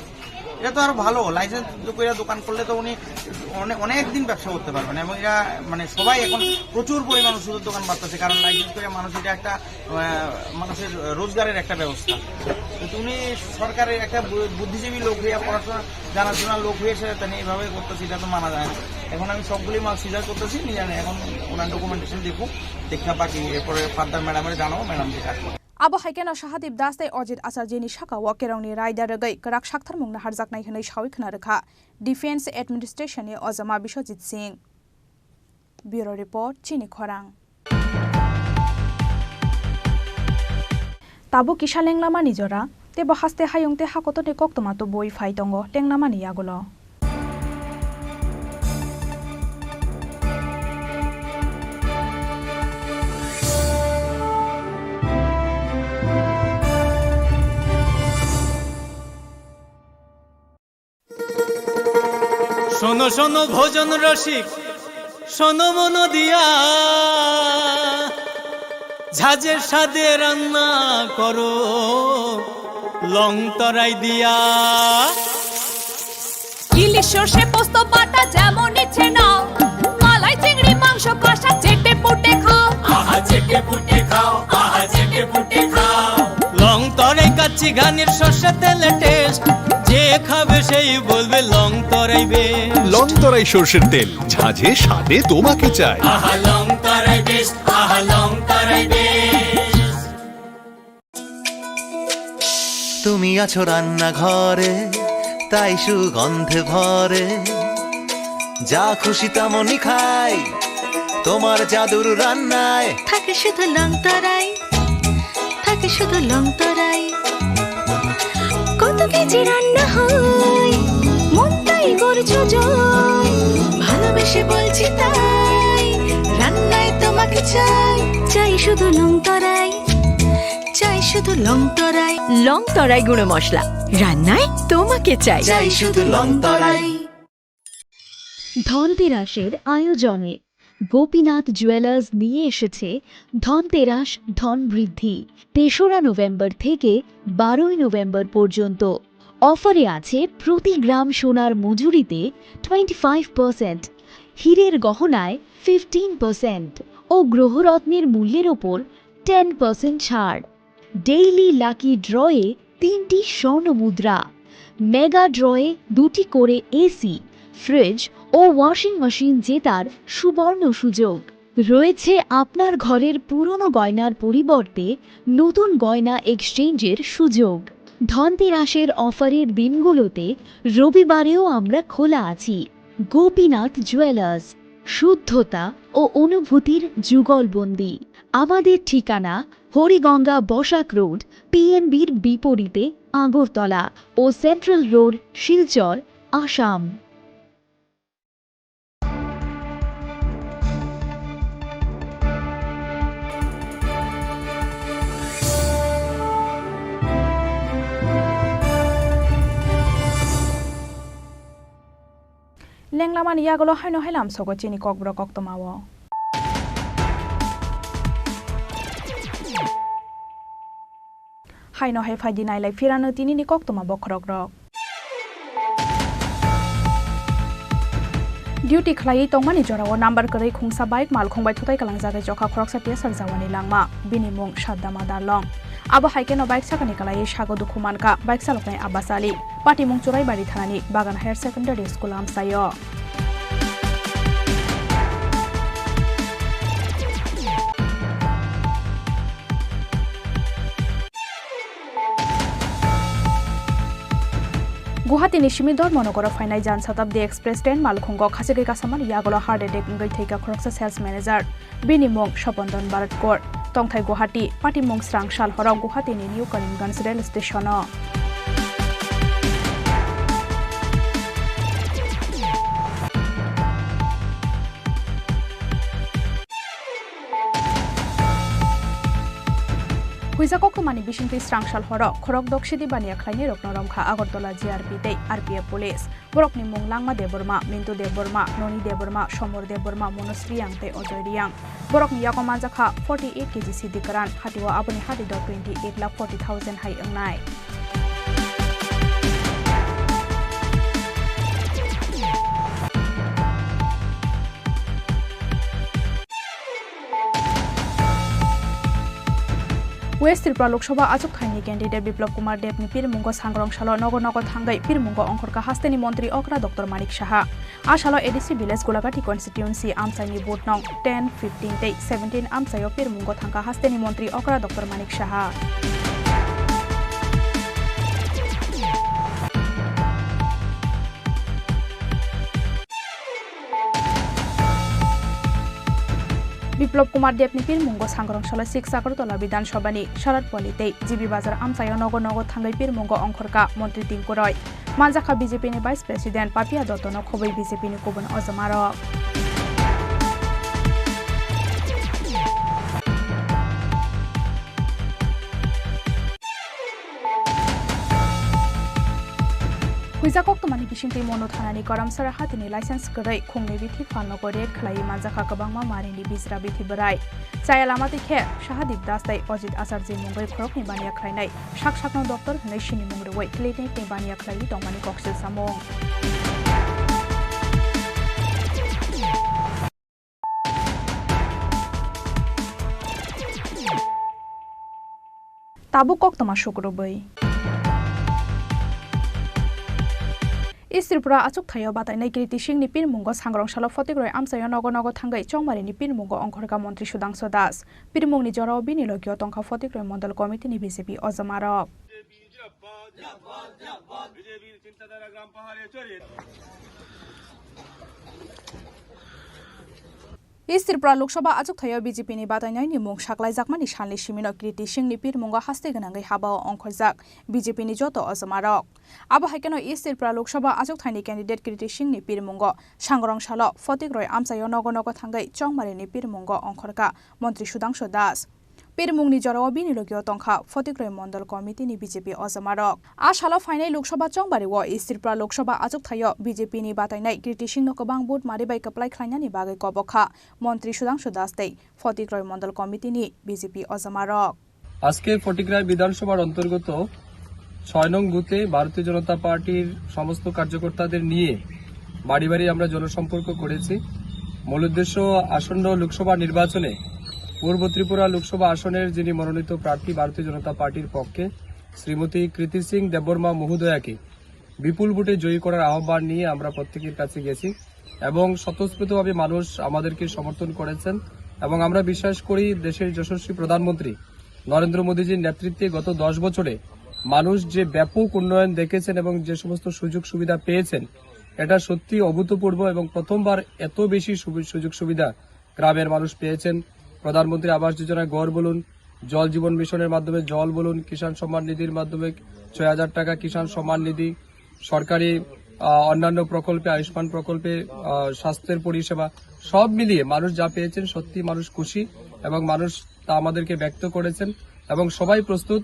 এটা তো আরো ভালো, লাইসেন্স করে দোকান করলে তো উনি অনেক, অনেক দিন ব্যবসা করতে পারবেন। এবং এরা, মানে, সবাই এখন প্রচুর পরিমাণ ওষুধের দোকান বাড়তেছে, কারণ লাইসেন্স করে মানুষ এটা একটা, আহ, মানুষের রোজগারের একটা ব্যবস্থা। তো উনি সরকারের একটা বু-, বুদ্ধিজীবী লোক হইয়া, পড়াশোনা জানাশোনা লোক হয়ে সে তাহলে এইভাবে করতেছে, এটা তো মানা যায় না। এখন আমি সবগুলি মাল সিজার করতেছি, নিয়ে আমি এখন ওনার ডকুমেন্টেশন দেখবো, দেখা বাকি, এরপরে ফার্দার ম্যাডামের জানাবো, ম্যাডাম যে কাজ করে। Abo hai kheno Sahadip Das tei Ojit Acharjini saka o kerongni raida rwgwi kwrak saktharmung naharjaknai hwnwi sawi khna rwkha Defence Administration ni ojama Biswajit Singh. Bureau Report, Chini Khorang. Tabuk kisa lenglamani jora, tei bo haste hayung tei hakotorni koktwma tubui phai tongo lenglamani yagulo. শোনো শোনো ভোজন রসিক, শোনো মন দিয়া, ঝাঁঝের স্বাদে রান্না করো লং তরাই দিয়া। ইলিশ সর্ষে পোস্ত বাটা যেমন ইচ্ছে নাও, মালাই চিংড়ি মাংস কষা চেটে পুটে খাও। আহা চেটে পুটে খাও, আহা চেটে পুটে খাও। লং তরাই কাচ্চি ঘানির সর্ষে তেলে টেস্ট, যে খাবে সেই বলবে লং তরাই বেস্ট। লং তরাই সর্ষের তেল, ঝাঁঝে স্বাদে তোমাকে চাই। আহা লং তরাই বেস্ট, আহা লং তরাই বেস্ট। তুমি আছো রান্নাঘরে, তাই সুগন্ধে ভরে। যা খুশি তেমনই খাই, তোমার জাদুর রান্নায়। থাকে শুধু লং তরাই, থাকে শুধু লং তরাই। কত কেজি রান্না হয়, মন তাই করছো জয়। ভালোবেসে বলছি তাই, রান্নায় তোমাকে চাই। চাই শুধু লং তরাই, চাই শুধু লং তরাই। লং তরাই গুঁড়ো মশলা, রান্নায় তোমাকে চাই। চাই শুধু লং তরাই। ধনতেরাসের আয়োজনে গোপীনাথ জুয়েলার্স নিয়ে এসেছে ধনতেরাস ধন বৃদ্ধি। তেসরা নভেম্বর থেকে বারোই নভেম্বর পর্যন্ত অফারে আছে প্রতি গ্রাম সোনার মজুরিতে টোয়েন্টি ফাইভ পার্সেন্ট, হীরের গহনায় ফিফটিন পার্সেন্ট ও গ্রহরত্নের মূল্যের ওপর টেন পার্সেন্ট ছাড়। ডেইলি লাকি ড্রয়ে তিনটি স্বর্ণ মুদ্রা, মেগা ড্রয়ে দুটি করে এসি, ফ্রিজ ও ওয়াশিং মেশিন জেতার সুবর্ণ সুযোগ। রয়েছে আপনার ঘরের পুরনো গয়নার পরিবর্তে নতুন গয়না এক্সচেঞ্জের সুযোগ। ধনতেরাসের অফারের দিনগুলোতে রবিবারেও আমরা খোলা আছি। গোপীনাথ জুয়েলার্স, শুদ্ধতা ও অনুভূতির যুগলবন্দি। আমাদের ঠিকানা হরিগঙ্গা বসাক রোড, পিএনবির বিপরীতে আগরতলা ও central road, Silchar, Assam. Lenglamani yagulo haino hai lamsogo chini kokborok koktwmao. Haino hai phaidi nailai phirano tinini koktwma bokhorokrok. Duty khlaiwi tongmani jorao number kwrwi khungsa bike malkhung bai thutai kalangjagwi chokha khoroksa T S R jawani langma, bini mung Saddam Adarlong. Abo hai kheno bike sakani kwlaiwi sago dukhu mankha bike chaloknai Abbas Ali. Patimung Churaibari thanani Bagan Higher Secondary School amchaio. Guwahati ni simi Dharmanagaro phainai Jan Shatabdi Express train malkhungo khachigwi kasamani yagulo heart attack wngwi thwikha khoroksa sales manager. Bini mung Sopondon Baratkor. Tongthai Guwahati, patimung srang sal horo Guwahati ni New Karimganj rail station o. Huijak koktwmani bisingtwi srang sal horo khorok doksidi baniya khlainairokno romkha Agartala G R P tei R P F police. Borokni mung Langma Debbarma, Mintu Debbarma, Noni Debbarma, Somor Debbarma, Monos Riyang tei Ojoy Riyang. Borokni yago manjakha forty eight K G sidi kwran, hatio aboni hati do twenty eight lakh forty thousand hai wngnai. West Tripura Lok Sabha achuk thaini candidate Biplab Kumar Deb ni pirmungo sangrong salo nogo nogo thangwi pirmungo ongkhorkha hasteni montri okra Doctor Manik Saha. A salo A D C village Gulagati constituency amchaini vote nong ten, fifteen tei seventeen amchaio pirmungo thangkha hasteni montri okra Doctor Manik Saha. Biplab Kumar Deb ni pirmungo sangrong salo six Agartala Bidhan Sabha ni Sarat Pali tei G B Bazar amchaio nogo nogo thangwi pirmungo ongkhorkha montri Tinku Roy. Manjakha B J P ni Vice President Papia Dotto no khobwi B J P ni kubun ojomarok. Kisa koktwmani bisingtwi Monu thanani Karamsara hatini license kwrwi khungni bithi phalnogo raid khlaiwi manjakha kwbangma marini bijra bithi bwrai. Chaya lama twi khe Sahadip Das tei Ajit Acharya mungwi khoroknwi baniya khlainai sak sakno doctor hwnwi sinimung rwui clinic ni baniya khlaiwi tongmani koksil samung. Tabuk koktwma sukrubwi. East Tripura achukthai-o batainai Kriti Singh ni pirmungo sangrong salo Photikroi amchaio nogo nogo thangwi chongmarini pirmungo ongkhorkha Montri Sudhangshu Das. Pirmungni jorao bini logio tongkha Photikroi Mondol Committee ni B J P ojomarok. East Tripura Lok Sabha achukthai-o B J P ni batainaini mung saklaijakmani salni simino Kriti Singh ni pirmungo haste gwnangwi habao ongkhorjak B J P ni joto ojomarok. Abo hai kheno East Tripura Lok Sabha achukthaini candidate Kriti Singh ni pirmungo sangrong salo Photikroi amchaio nogo nogo thangwi chongmarini pirmungo ongkhorkha Montri Sudhangshu Das. Pirmungni jorao bini logio tongkha Photikroi Mondol Committee ni B J P ojomarok. A salo phainai Lok Sabha chongbario East Tripura Lok Sabha achukthaio B J P ni batainai Kriti Singh no kwbang vote mari bai kwplai khlainani bagwi kobokha Montri Sudhangshu Das tei Photikroi Mondol Committee ni B J P ojomarok. আজকে ফটিকরায় বিধানসভার অন্তর্গত ছয় নং বুথে ভারতীয় জনতা পার্টির সমস্ত কার্যকর্তাদের নিয়ে বাড়ি বাড়ি আমরা জনসম্পর্ক করেছি। মূল উদ্দেশ্য, আসন্ন লোকসভা নির্বাচনে পূর্ব ত্রিপুরা লোকসভা আসনের যিনি মনোনীত প্রার্থী ভারতীয় জনতা পার্টির পক্ষে শ্রীমতী কৃতি সিং দেববর্মা মহোদয়াকে বিপুল ভোটে জয়ী করার আহ্বান নিয়ে আমরা প্রত্যেকের কাছে গেছি এবং স্বতঃস্ফূর্তভাবে মানুষ আমাদেরকে সমর্থন করেছেন এবং আমরা বিশ্বাস করি দেশের যশস্বী প্রধানমন্ত্রী নরেন্দ্র মোদীজির নেতৃত্বে গত দশ বছরে মানুষ যে ব্যাপক উন্নয়ন দেখেছেন এবং যে সমস্ত সুযোগ সুবিধা পেয়েছেন, এটা সত্যি অভূতপূর্ব এবং প্রথমবার এত বেশি সুবি-, সুযোগ সুবিধা গ্রামের মানুষ পেয়েছেন। প্রধানমন্ত্রী আবাস যোজনায় ঘর বলুন, জল জীবন মিশনের মাধ্যমে জল বলুন, কিষাণ সম্মান নিধির মাধ্যমে ছয় হাজার টাকা কিষাণ সম্মান নিধি, সরকারি, আহ, অন্যান্য প্রকল্পে, আয়ুষ্মান প্রকল্পে, আহ, স্বাস্থ্যের পরিষেবা, সব মিলিয়ে মানুষ যা পেয়েছেন, সত্যি মানুষ খুশি এবং মানুষ তা আমাদেরকে ব্যক্ত করেছেন এবং সবাই প্রস্তুত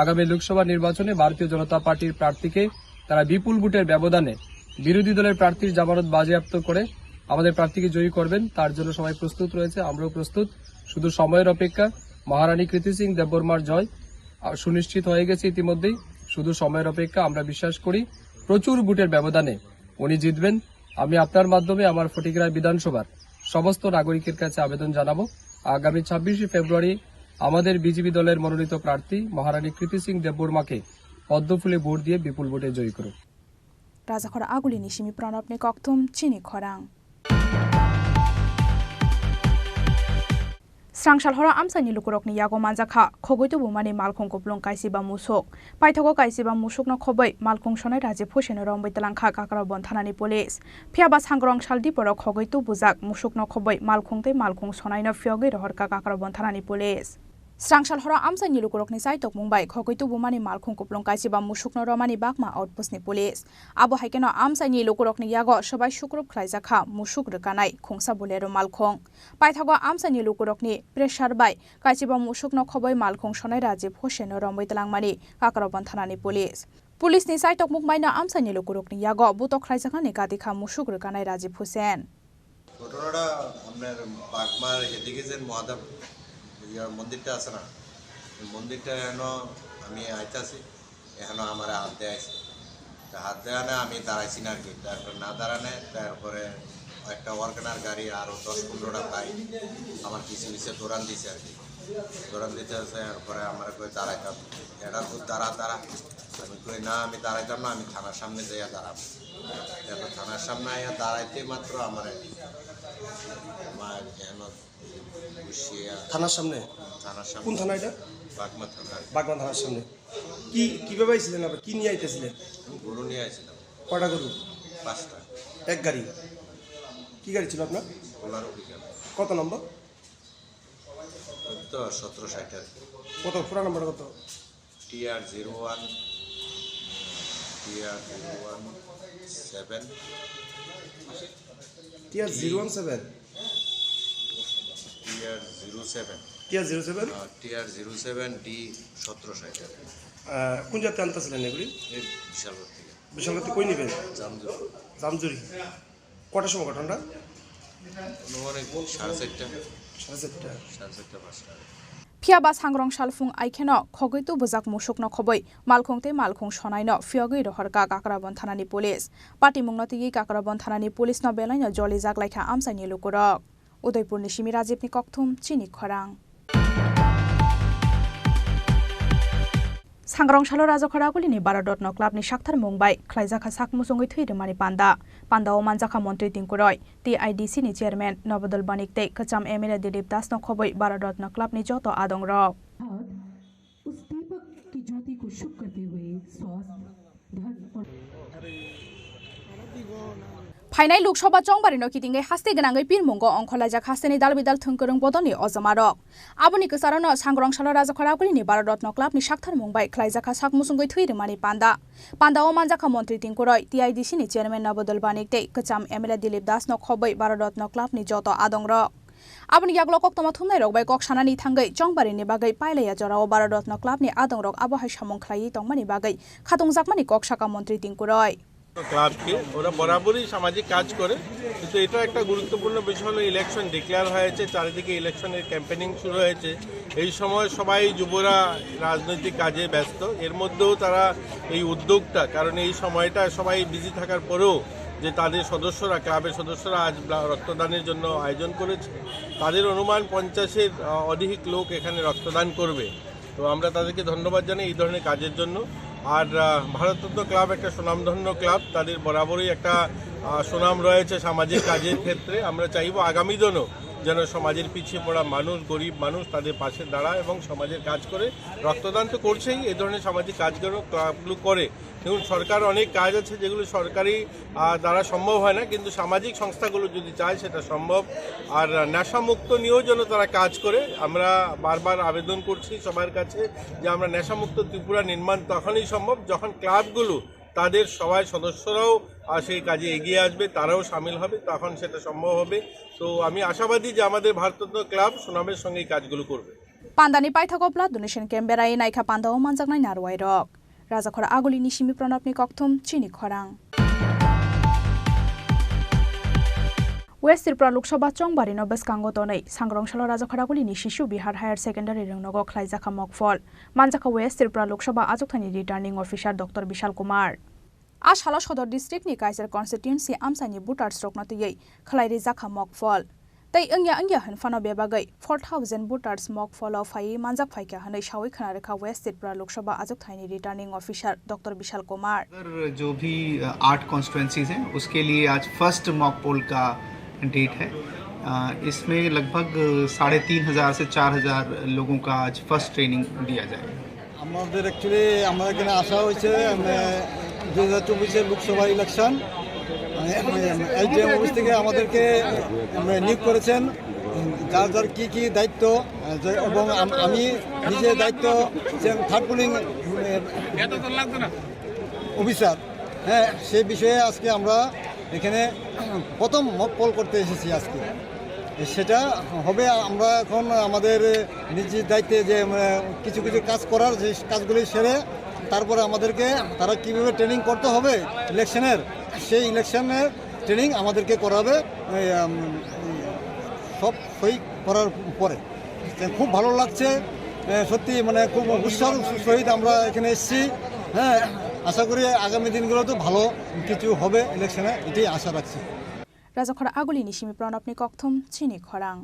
আগামী লোকসভা নির্বাচনে ভারতীয় জনতা পার্টির প্রার্থীকে তারা বিপুল ভোটের ব্যবধানে বিরোধী দলের প্রার্থীর জামানত বাজেয়াপ্ত করে আমাদের প্রার্থীকে জয়ী করবেন, তার জন্য সবাই প্রস্তুত রয়েছে, আমরাও প্রস্তুত। শুধু সময়ের অপেক্ষা। মহারানী কৃতি সিং দেববর্মার জয়, আহ, সুনিশ্চিত হয়ে গেছে ইতিমধ্যেই। শুধু সময়ের অপেক্ষা। আমরা বিশ্বাস করি প্রচুর ভোটের ব্যবধানে উনি জিতবেন। আমি আপনার মাধ্যমে আমার ফটিকরায় বিধানসভার সমস্ত নাগরিকের কাছে আবেদন জানাবো, আগামী ছাব্বিশে ফেব্রুয়ারি আমাদের বিজেপি দলের মনোনীত প্রার্থী মহারানী কৃতি সিং দেববর্মাকে পদ্মফুলে ভোট দিয়ে বিপুল ভোটে জয়ী করুন। Rajakhor Agulini simi Pranabni kokthum chini khorang. Srangsalhoro amchaini lukurokni yago manjakha khogwi tubumani malkhung kuplung kaisiba musuk. Paithago kaisiba musukno khobwi malkhung sonai Rajiv Huseno romwi twlangkha Kakrabon thanani police. Phiyaba sangrong sal diporok khogwi tubujak musukno khobwi malkhung tei malkhung sonaino phiyogwi rohorkha Kakrabon thanani police. Srangsalhoro amchaini lukurokni chaitokmung bai khogwi tubumani malkhung kuplung kaisiba musukno romani Bagma outpostni police. Abo hai kheno amchaini lukurokni yago swbai sukrup khlaijakha musuk rwkanai khungsa Bolero malkhung. Paithago amchaini lukurokni pressure bai kaisiba musukno khobwi malkhung sonai Rajiv Huseno romwi twlangmani Kakrabon thanani police. Police ni chaitokmung baino amchaini lukurokni yago butok khlaijaknani katikha musuk rwkanai Rajiv Hussain. ঘটনাটা আপনার বাগমার এদিকে যে মহাদেব ইয়া মন্দিরটা আছে না, ওই মন্দিরটা এখনো আমি আইতাছি, এখনো আমার হাত দেয় আছে। তা হাত দেয় না, আমি দাঁড়াইছি না আর কি। তারপরে না দাঁড়ানে, তারপরে একটা ওয়ার্গানার গাড়ি আরো দশ পনেরোটা বাইক আমার পিছে পিছে দৌড়ান দিছে আর কি। দৌড়ান দিতে আছে, তারপরে আমার কই দাঁড়াইতাম, এটা খুব দাঁড়া দাঁড়া। আমি কই, "না, আমি দাঁড়াইতাম না, আমি থানার সামনে যাইয়া দাঁড়াবো।" এরপর থানার সামনে আইয়া দাঁড়াইতে মাত্র আমার এক মা এখানে বসিয়া থানার সামনে? থানার সামনে। কোন থানা এটা? বাগমা থানা। বাগমা থানার সামনে। কি, কিভাবে আইছিলেন আপনি? কি নিয়ে আইতেছিলেন? আমি গরু নিয়ে আইছিলাম। কয়টা গরু? পাঁচটা। এক গাড়ি? কি গাড়ি ছিল আপনার? Bolero pickup. কত নম্বর? ওই তো সতেরো ষাট আর কি। কত, পুরা নাম্বার কত? TR zero one, TR zero one seven. TR zero one seven? TR zero seven. TR zero seven? Uh, TR zero seven D সতেরো ষাট। আহ, কোন জায়গাতে আনতেছিলেন এগুলি? এই বিশালগড় থেকে। সঙ্গে তো কই নিবেন? জামজুরি। জামজুরি। কটার সময় ঘটনাটা? আনুমানিক সাড়ে চারটা। সাড়ে চারটা। সাড়ে চারটা, পাঁচটা। Phiya ba sangrong salphung aikheno khogwi tubujak musukno khobwi malkhung tei malkhung sonaino phiyogwi rohorkha Kakrabon thanani police. Patimungno twiwi Kakrabon thanani police no belaino jolijak laikha amchaini lukurok. Udaipurni simi Rajibni kokthum, chini khorang. Sangrong salo Rajakhor Agulini Bharat Ratna Clubni sakthar mung bai khlaijakha sak muchungwi thwi rwmani panda. Pandao manjakha Montri Tingkuroi, T I D C ni chairman Nabadol Banik tei kwcham M L A Dilip Das no khobwi Bharat Ratna Clubni joto adongrok. उस दीपक की ज्योति को शुभ करते हुए स्वास्थ्य, धन और Phainai Lok Sabha chongbarino kitingwi haste gwnangwi pirmungo ongkhorlaijak hasteni dalbidal thwngkwrwng bodolni ojomarok. Aboni kwcharano sangrong salo Rajakhor Agulini Bharat Ratna Clubni saktharmung bai khlaijakha sak muchungwi thwi rwmani panda. Pandao manjakha Montri Tingkuroi, T I D C ni chairman Nabadol Banik tei kwcham M L A Dilip Das no khobwi Bharat Ratna Clubni joto adongrok. Aboni yagulo koktwma thumnairok bai kok sanani thangwi chongbarini bagwi pailaiya jorao Bharat Ratna Clubni adongrok abo hai samung khlaiwi tongmani bagwi khatungjakmani kok saka Montri Tingkuroi. ক্লাবকে, ওরা বরাবরই সামাজিক কাজ করে, কিন্তু এটা একটা গুরুত্বপূর্ণ বিষয় হলো ইলেকশন ডিক্লেয়ার হয়েছে, চারিদিকে ইলেকশনের ক্যাম্পেনিং শুরু হয়েছে। এই সময় সবাই যুবরা রাজনৈতিক কাজে ব্যস্ত, এর মধ্যেও তারা এই উদ্যোগটা, কারণ এই সময়টা সবাই বিজি থাকার পরেও যে তাদের সদস্যরা, ক্লাবের সদস্যরা আজ ব্লা-, রক্তদানের জন্য আয়োজন করেছে, তাদের অনুমান পঞ্চাশের, আহ, অধিক লোক এখানে রক্তদান করবে। তো আমরা তাদেরকে ধন্যবাদ জানাই এই ধরনের কাজের জন্য। আর, আহ, ভারতরত্ন ক্লাব একটা সুনামধন্য ক্লাব, তাদের বরাবরই একটা, আহ, সুনাম রয়েছে সামাজিক কাজের ক্ষেত্রে। আমরা চাইবো আগামী দিনও যেন সমাজের পিছিয়ে পড়া মানুষ, গরিব মানুষ তাদের পাশে দাঁড়ায় এবং সমাজের কাজ করে। রক্তদান তো করছেই, এই ধরনের সামাজিক কাজগুলো ক্লাবগুলো করে। দেখুন, সরকার অনেক কাজ আছে যেগুলো সরকারি, আহ, দ্বারা সম্ভব হয় না, কিন্তু সামাজিক সংস্থাগুলো যদি চায় সেটা সম্ভব। আর, আহ, নেশামুক্ত নিয়েও যেন তারা কাজ করে। আমরা বারবার আবেদন করছি সবার কাছে যে আমরা নেশামুক্ত ত্রিপুরা নির্মাণ তখনই সম্ভব যখন ক্লাবগুলো তাদের সবাই সদস্যরাও, আহ, সেই কাজে এগিয়ে আসবে, তারাও সামিল হবে, তখন সেটা সম্ভব হবে। তো আমি আশাবাদী যে আমাদের ভারতরত্ন ক্লাব সুনামের সঙ্গে এই কাজগুলো করবে। Pandani paithago blood donation camp berai naikha pandao manjaknai narwai rok. Rajakhor Agulini simi Pranabni kokthum chini khorang. West Tripura Lok Sabha chongbarino bwskango tonwi sangrong salo Rajakhor Agulini Shishu Vihar Higher Secondary rwngnogo khlaijakha mokphol. Manjakha West Tripura Lok Sabha achukthaini returning officer Doctor Bishal Kumar. A salo Sodor district ni Kaiser constituency amchaini voters rokno twiwi khlai rijak kha mokphol. Tei wngya wngya hwn phano bebagwi four thousand voters mokpholo phaiwi manjak phaikha hwnwi sawi khna rwkha West Tripura Lok Sabha achukthaini returning officer Doctor Bishal Kumar. अगर जो भी, अ, आठ कॉन्स्टिट्यूएंसीज हैं, उसके लिए आज first mock poll का डेट है। अ, इसमें लगभग, अ, साढ़े तीन हज़ार से चार हज़ार लोगों का आज फर्स्ट ट्रेनिंग दिया जाएगा। আমাদের অ্যাকচুয়ালি আমাদের এখানে আসা হয়েছে, মানে, দুই হাজার চব্বিশের লোকসভা ইলেকশন, মানে, মানে, এই যে অফিস থেকে আমাদেরকে, মানে, নিয়োগ করেছেন, যার যার কি কি দায়িত্ব, আহ, যে, এবং আম-, আমি নিজে দায়িত্ব যে থার্ড পোলিং, মানে, অফিসার, হ্যাঁ, সেই বিষয়ে আজকে আমরা এখানে প্রথম মক পোল করতে এসেছি আজকে। সেটা হবে, আমরা এখন আমাদের নিজ দায়িত্বে যে, উম, কিছু কিছু কাজ করার, যে কাজগুলি সেরে তারপরে আমাদেরকে তারা কীভাবে ট্রেনিং করতে হবে ইলেকশনের, সেই ইলেকশনের ট্রেনিং আমাদেরকে করাবে, এই, উম, সব সই করার পরে। তো খুব ভালো লাগছে, এ, সত্যি মানে খুব উৎসাহর সহিত আমরা এখানে এসেছি। হ্যাঁ, আশা করি আগামী দিনগুলোতে ভালো কিছু হবে ইলেকশনে, এটাই আশা রাখছি। Rajakhor Agulini simi Pranabni kokthum chini khorang.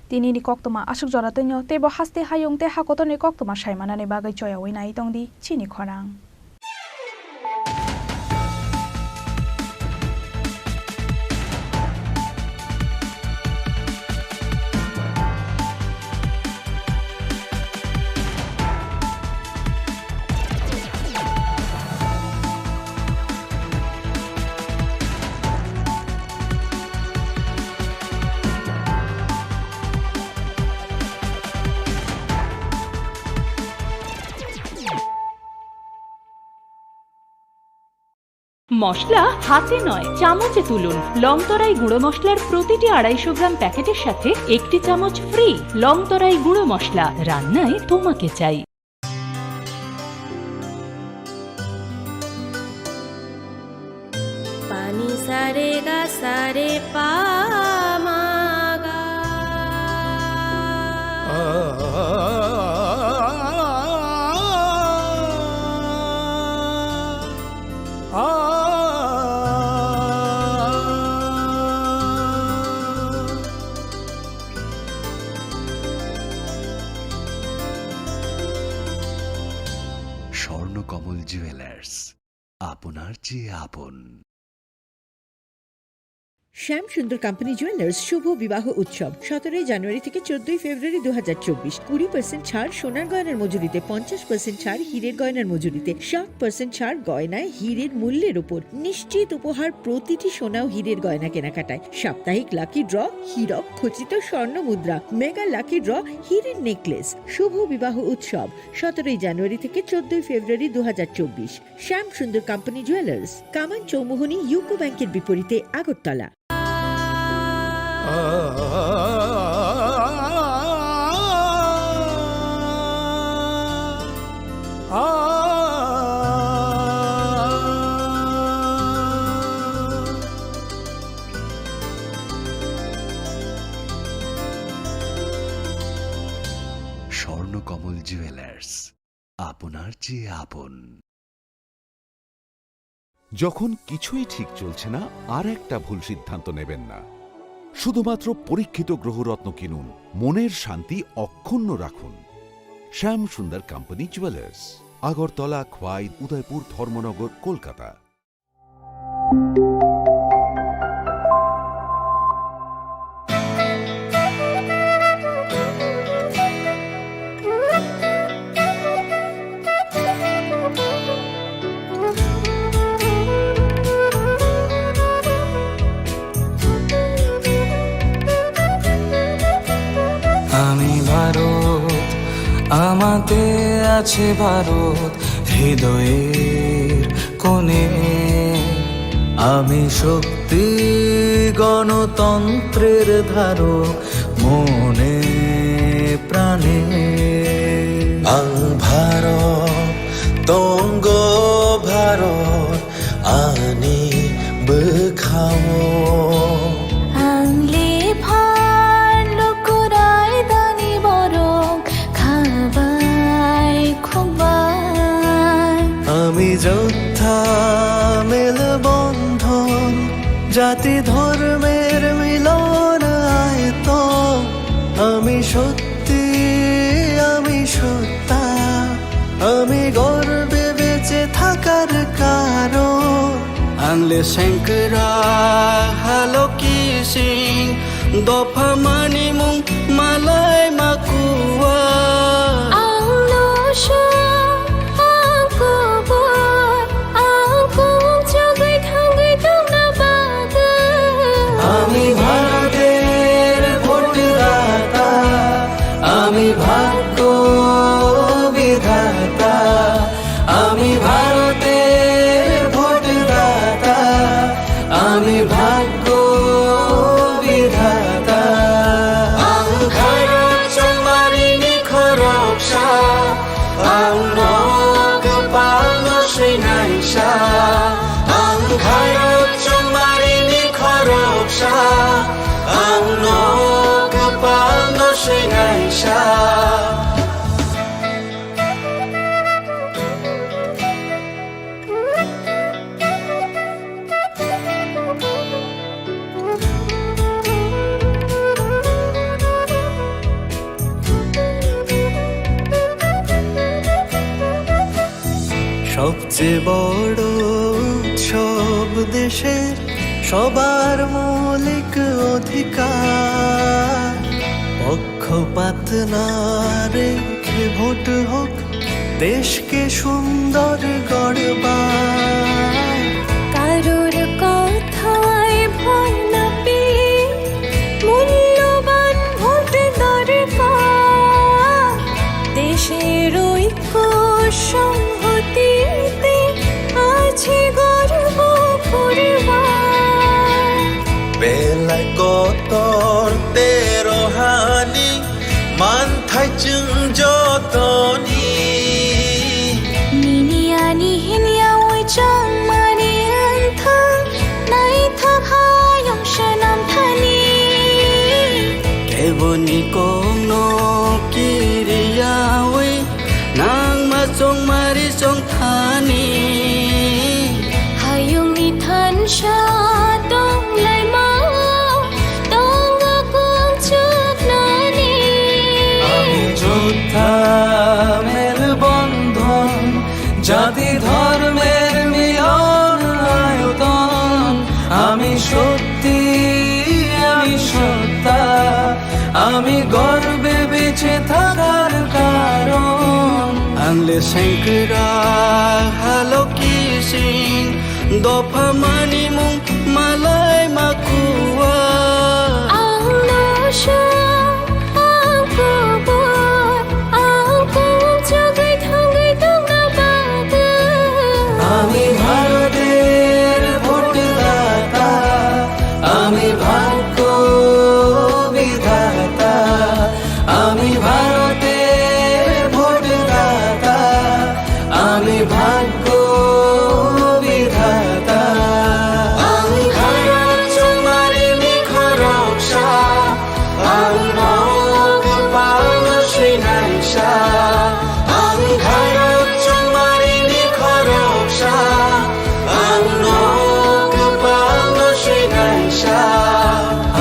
Tinini koktwma aswk jora twino, teibo haste hayung tei hakotorni koktwma saimanani bagwi choyawi nai tongdi chini khorang. মশলা হাতে নয়, চামচে তুলুন। লংতরাই গুঁড়ো মশলার প্রতিটি আড়াইশো গ্রাম প্যাকেটের সাথে একটি চামচ ফ্রি। লংতরাই গুঁড়ো মশলা, রান্নায় তোমাকে চাই। Sa re ga sa re pa ma ga. Swarnakamal jewellers, আপনার চেয়ে আপন। শ্যাম সুন্দর কোম্পানি জুয়েলার্স শুভ বিবাহ উৎসব সতেরোই জানুয়ারি থেকে চোদ্দই ফেব্রুয়ারি দু হাজার চব্বিশ। কুড়ি পার্সেন্ট ছাড় সোনার গয়নার মজুরিতে, পঞ্চাশ পার্সেন্ট ছাড় হীরের গয়নার মজুরিতে, সাত পার্সেন্ট ছাড় গয়নায় হীরের মূল্যের উপর। নিশ্চিত উপহার প্রতিটি সোনা ও হীরের গয়না কেনাকাটায়। সাপ্তাহিক লাকি ড্র, হীরক খচিত স্বর্ণ মুদ্রা, মেগা লাকি ড্র, হীরের নেকলেস। শুভ বিবাহ উৎসব সতেরোই জানুয়ারি থেকে চোদ্দই ফেব্রুয়ারি দু হাজার চব্বিশ। শ্যাম সুন্দর কোম্পানি জুয়েলার্স, কামান চৌমুহনী ইউকো ব্যাংকের বিপরীতে আগরতলা। স্বর্ণকমল জুয়েলার্স, আপনার চেয়ে আপন। যখন কিছুই ঠিক চলছে না, আর একটা ভুল সিদ্ধান্ত নেবেন না। শুধুমাত্র পরীক্ষিত গ্রহরত্ন কিনুন, মনের শান্তি অক্ষুণ্ণ রাখুন। শ্যাম সুন্দর কোম্পানি জুয়েলার্স, আগরতলা, খোয়াই, উদয়পুর, ধর্মনগর, কলকাতা। আমি ভারত, আমাতে আছে ভারত হৃদয়ের কোণে। আমি শক্তি গণতন্ত্রের ধারক মনে প্রাণে। Ang Bharat, tonggo Bharat, ani bwkhao. Ang le phan lukurai dani borok khabai khumbai. আমি যোদ্ধা মেলবন্ধন, জাতি ধর্মের মিলন আয়তন। আমি সত্য আমি সত্তা, আমি গর্বে বেঁচে থাকার কারণ। Ang le sengkra haloki sing, dopha manimung malai makua. Ang no sha Ang kubui, ang kung chugui thangui tongna bagwi. আমি ভারতের ভোটদাতা, আমি ভাগ্য বিধাতা। আমি ভারতের ভোটদাতা, আমি ভাগ্য বিধাতা। Ang kharok chongmarini khoroksa, ang nok palno swinaisa. Ang kharok chongmarini khoroksa, ang nok palno swinaisa. সবচেয়ে বড় উৎসব দেশের সবার মৌলিক অধিকার। পক্ষপাত না রেখে ভোট হোক দেশকে সুন্দর গড়বার। কারোর কথায় ভয় না পেয়ে মূল্যবান ভোট দরকার। দেশের ঐক্য সংহতিতে আছে গর্ব করবার। Belai kotor tero hani manthai chwng jotoni. Nini ani hinya oi chongmani wngthang naithok. Boni kokno kiriyawi nangma chongmari chongthani. Hayungni thansa tonglaimao tongo kungchuknani. Ami jotha melbondhon, jati dhormer milon ayoton. Ami shokti, ami sotta, ami gorbe beche thakar karon. Ang le sengkrak haloki sing, dopha manimung malai makuwa. Ang no sha, ang kubur, ang kung chugwi thangwi tongna bagwi. Ami Bharoter bhotdata, ami bhagyo bidhata, ami Bharoter bhotdata, ami bhagyo bidhata. Ang Bharot chongmarini khoroksa, ang nok palno swinaisa, ang Bharot chongmarini khoroksa, ang nok palno swinaisa.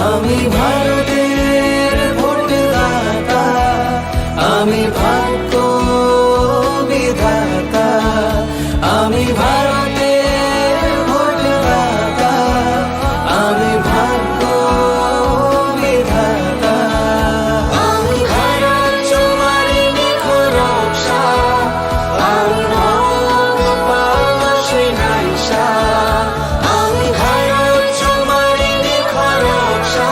Ami Bharoter bhotdata, ami bhagyo bidhata, ami Bharoter bhotdata, ami bhagyo bidhata. Ang Bharot chongmarini khoroksa, ang nok palno swinaisa, ang Bharot chongmarini khoroksa,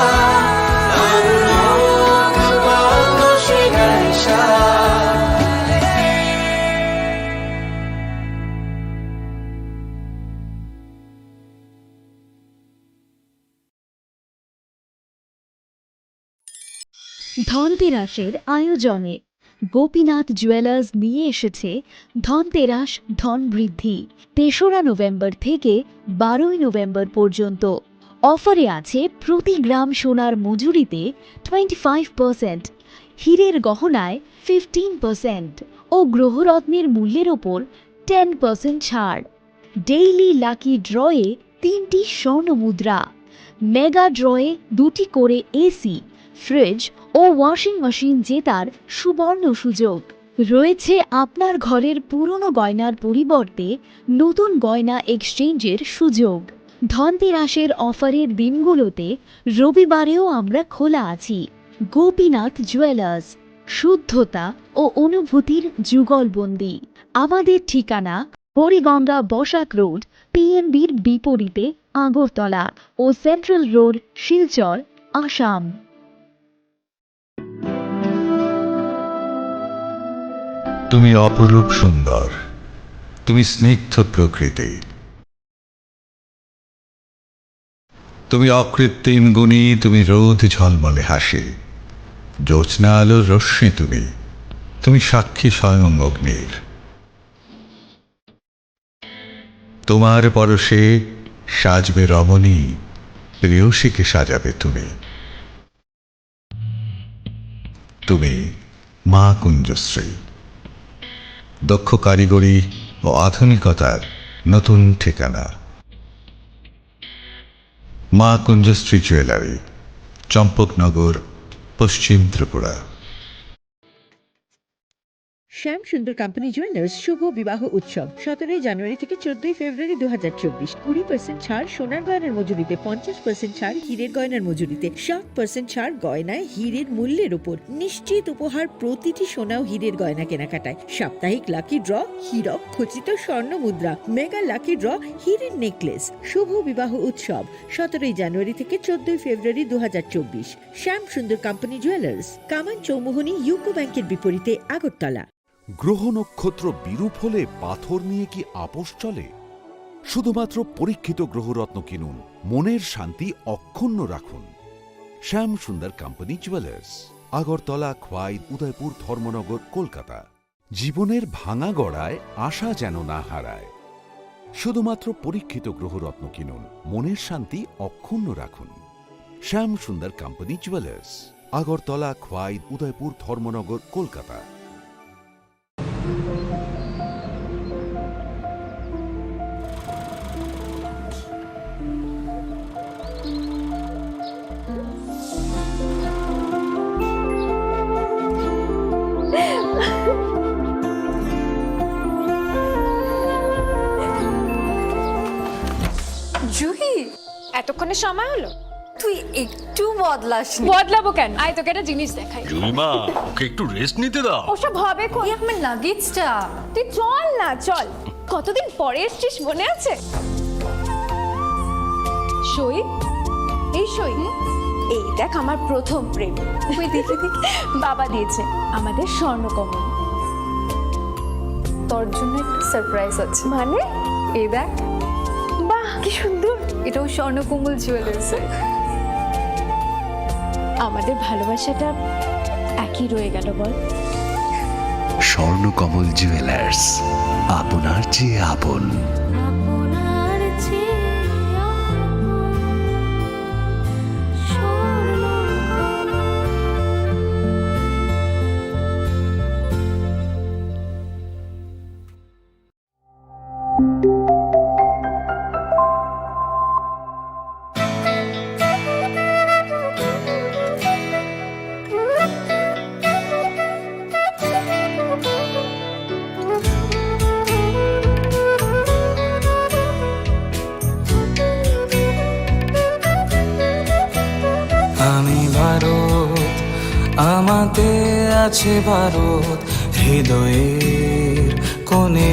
ang nok palno swinaisa. ধনতেরাসের আয়োজনে গোপীনাথ জুয়েলার্স নিয়ে এসেছে ধনতেরাস ধন বৃদ্ধি। তেসরা নভেম্বর থেকে বারোই নভেম্বর পর্যন্ত অফারে আছে প্রতি গ্রাম সোনার মজুরিতে টোয়েন্টি ফাইভ পার্সেন্ট, হীরের গহনায় ফিফটিন পার্সেন্ট ও গ্রহরত্নের মূল্যের ওপর টেন পার্সেন্ট ছাড়। ডেইলি লাকি ড্রয়ে তিনটি স্বর্ণ মুদ্রা, মেগা ড্রয়ে দুটি করে এসি, ফ্রিজ ও ওয়াশিং মেশিন জেতার সুবর্ণ সুযোগ। রয়েছে আপনার ঘরের পুরনো গয়নার পরিবর্তে নতুন গয়না এক্সচেঞ্জের সুযোগ। ধনতেরাসের অফারের দিনগুলোতে রবিবারেও আমরা খোলা আছি। গোপীনাথ জুয়েলার্স, শুদ্ধতা ও অনুভূতির যুগলবন্দি। আমাদের ঠিকানা হরিগঙ্গা বসাক রোড, পিএনবির বিপরীতে আগরতলা ও সেন্ট্রাল রোড, শিলচর, আসাম। তুমি অপরূপ সুন্দর, তুমি স্নিগ্ধ প্রকৃতি। তুমি অকৃত্রিম গুণী, তুমি রোদ ঝলমলে হাসি, জ্যোৎস্না আলোর রশ্মি তুমি, তুমি সাক্ষী স্বয়ং অগ্নির। তোমার পরশে সাজবে রমণী, প্রেয়সীকে সাজাবে তুমি। তুমি মা কুঞ্জশ্রী, দক্ষ কারিগরি ও আধুনিকতার নতুন ঠিকানা। মা কুঞ্জশ্রী জুয়েলারি, চম্পকনগর, পশ্চিম ত্রিপুরা। শ্যাম সুন্দর কোম্পানি জুয়েলার্স শুভ বিবাহ উৎসব সতেরোই জানুয়ারি থেকে চোদ্দই ফেব্রুয়ারি দু হাজার চব্বিশ। কুড়ি পার্সেন্ট ছাড় সোনার গয়নার মজুরিতে, পঞ্চাশ পার্সেন্ট ছাড় হীরের গয়নার মজুরিতে, সাত পার্সেন্ট ছাড় গয়নায় হীরের মূল্যের উপর। নিশ্চিত উপহার প্রতিটি সোনা ও হীরের গয়না কেনাকাটায়। সাপ্তাহিক লাকি ড্র, হীরক খচিত স্বর্ণ মুদ্রা, মেগা লাকি ড্র, হীরের নেকলেস। শুভ বিবাহ উৎসব সতেরোই জানুয়ারি থেকে চোদ্দই ফেব্রুয়ারি দু হাজার চব্বিশ। শ্যাম সুন্দর কোম্পানি জুয়েলার্স, কামান চৌমুহনী ইউকো ব্যাংকের বিপরীতে আগরতলা। গ্রহ নক্ষত্র বিরূপ হলে পাথর নিয়ে কি আপোষ চলে? শুধুমাত্র পরীক্ষিত গ্রহরত্ন কিনুন, মনের শান্তি অক্ষুণ্ণ রাখুন। শ্যাম সুন্দর কোম্পানি জুয়েলার্স, আগরতলা, খোয়াই, উদয়পুর, ধর্মনগর, কলকাতা। জীবনের ভাঙা গড়ায় আশা যেন না হারায়। শুধুমাত্র পরীক্ষিত গ্রহরত্ন কিনুন, মনের শান্তি অক্ষুণ্ণ রাখুন। শ্যাম সুন্দর company jewellers, Agartala, Khwai, Udaipur, Dharmanagar, Kolkata. Juhi, এতক্ষণে সময় হলো? তুই একটু বদলাসনি। বদলাবো কেন? আয়, তোকে একটা জিনিস দেখাই। জুলিমা, ওকে একটু রেস্ট নিতে দাও। ওসব হবে কোন? এই আমার লাগেজটা। তুই চল না, চল। কতদিন পরে এসছিস, মনে আছে? সই, এই সই। এই দেখ, আমার প্রথম প্রেম। ওই দেখে দেখে বাবা দিয়েছে আমাদের স্বর্ণকমল। তোর জন্য একটা সারপ্রাইজ আছে। মানে? এই দেখ। বাহ, কি সুন্দর। এটাও স্বর্ণকমল জুয়েলার্সের। আমাদের ভালোবাসাটা একই রয়ে গেল, বল? স্বর্ণকমল জুয়েলার্স, আপনার চেয়ে আপন। আপনার চেয়ে আপন স্বর্ণকমল। আমি ভারত, আমাতে আছে ভারত, হৃদয়ের কোণে।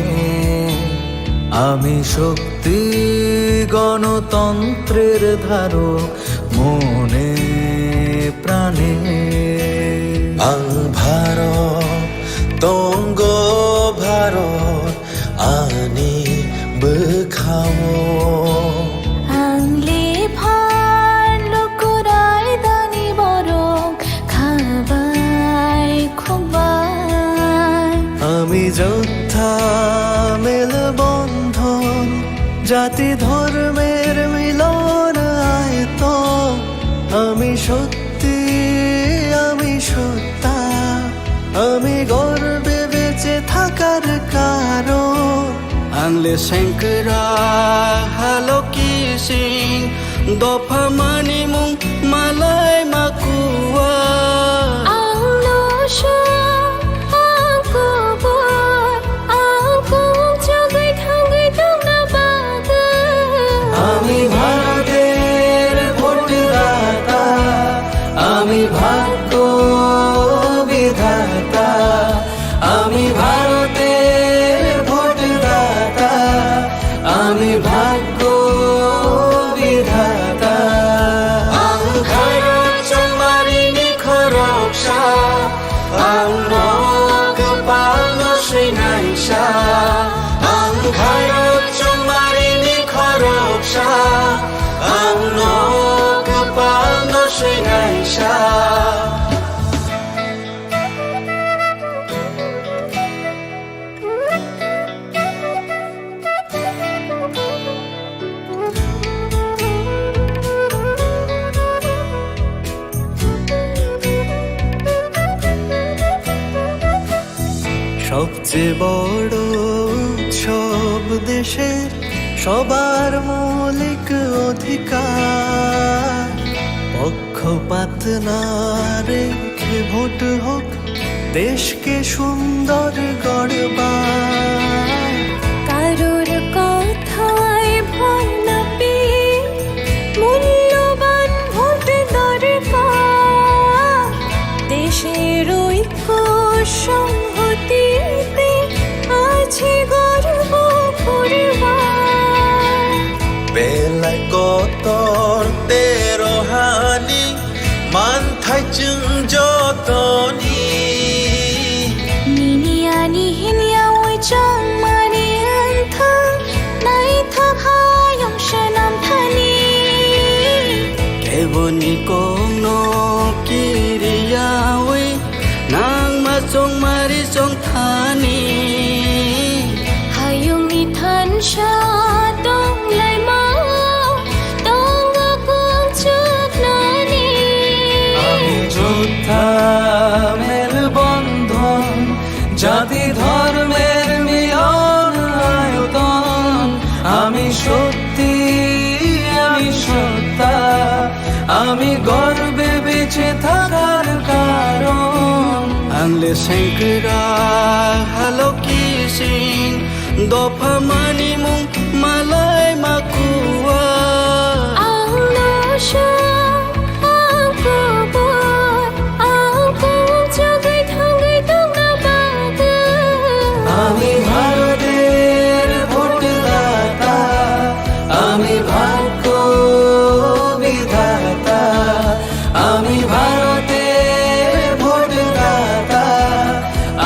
আমি শক্তি, গণতন্ত্রের ধারক, মনে প্রাণে। Ang Bharat, tonggo Bharat, ani bwkhao. Ang le phan lukurai dani borok khabai khumbai. Ami jotha mel bondhon, jati dhormer milon aito. Ami shot সত্যি আমি সত্তা, আমি গর্বে বেঁচে থাকার কারণ। Ang le sengkra haloki sing, dopha manimung malai makua. Ang no song, ang kubur, ang kung chugui thangui tongna bagwi. আমি ভারতের ভোটদাতা, আমি ভাগ্য বিধাতা, আমি ভারতের ভোটদাতা, আমি ভাগ্য বিধাতা। Ang khairok chongmarini khoroksa, ang nok palno swinaisa, ang khairok chongmarini khoroksa, ang nok palno swinaisa. সবচেয়ে বড় উৎসব দেশের সবার মৌলিক অধিকার। পক্ষপাত না রেখে ভোট হোক দেশকে সুন্দর গড়বার। কারোর কথায় ভয় না পেয়ে মূল্যবান ভোট দরকার। দেশের ঐক্য সংহতিতে আছে গর্ব করবার। Belai kotor tero hani manthai chwng jotoni. Nini ani hinya oi chongmani wngthang, naithok hayung swnam thani. Keboni kokno kiriyawi nangma chongmari chongthani. Hayungni thansa tonglaimao tongo kung chuknani. Ami jot আমি গর্বে বেঁচে থাকার কারণ। Ang le sengkrak halok kising, dopha manimung malai makua. Ang no sha, ang kubur, ang pung chugui thangui tongna bagwi. আমি ভারতের ভোটদাতা, আমি ভাগ্য বিধাতা, আমি ভারতের ভোটদাতা,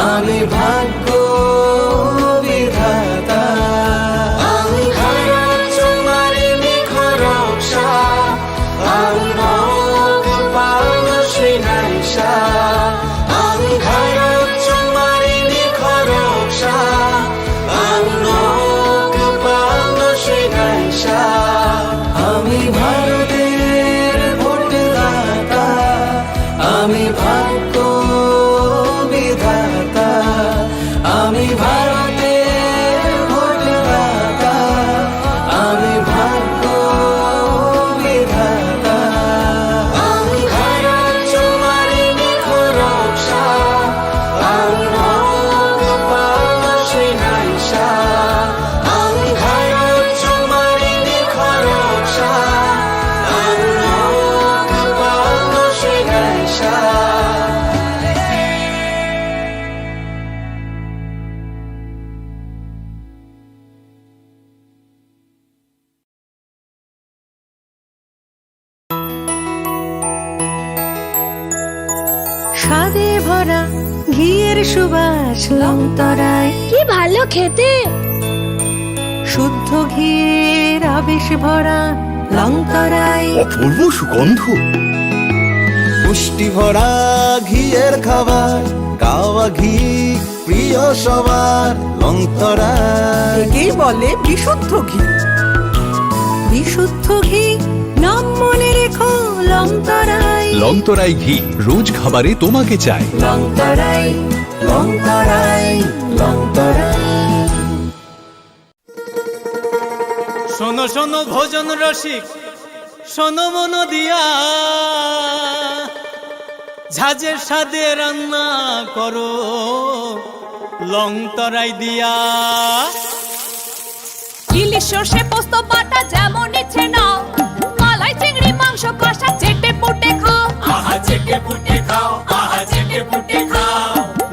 আমি ভাগ্য বিধাতা। Ang kharok chumari ni khoroksa, ang nok pano swinaisa, ang kharok chumari ni khoroksa, ang nok pano swinaisa, আমি ভারতের ভোটদাতা, আমি ভাগ্য বিধাতা, আমি ভারতের ভোটদাতা, আমি ভাগ্য বিধাতা। Ang kharok chumari ni khoroksa, ang nok pano swinaisa, ang kharok chumari ni khoroksa, ang nok pano swinaisa. স্বাদে ভরা ঘিয়ের সুবাস লংতরাই। কি ভালো খেতে! শুদ্ধ ঘিয়ের আবেশ ভরা লংতরাই। অপূর্ব সুগন্ধ। পুষ্টি ভরা ঘিয়ের খাবার, গাওয়া ঘি প্রিয় সবার লংতরাই। একেই বলে বিশুদ্ধ ঘি। বিশুদ্ধ ঘি, নাম মনে রেখো লংতরাই। লংতরাই ঘি, রোজ খাবারে তোমাকে চাই। লংতরাই, লংতরাই, লংতরাই। শোনো শোনো ভোজন রসিক, শোনো মন দিয়া, ঝাঁঝে স্বাদে রান্না করো লং তরাই দিয়া। ইলিশ সর্ষে পোস্ত বাটা যেমন ইচ্ছে নাও, মালাই চিংড়ি মাংস কষা চেটে পুটে খাও। আহা চেটে পুটে খাও, আহা চেটে পুটে খাও।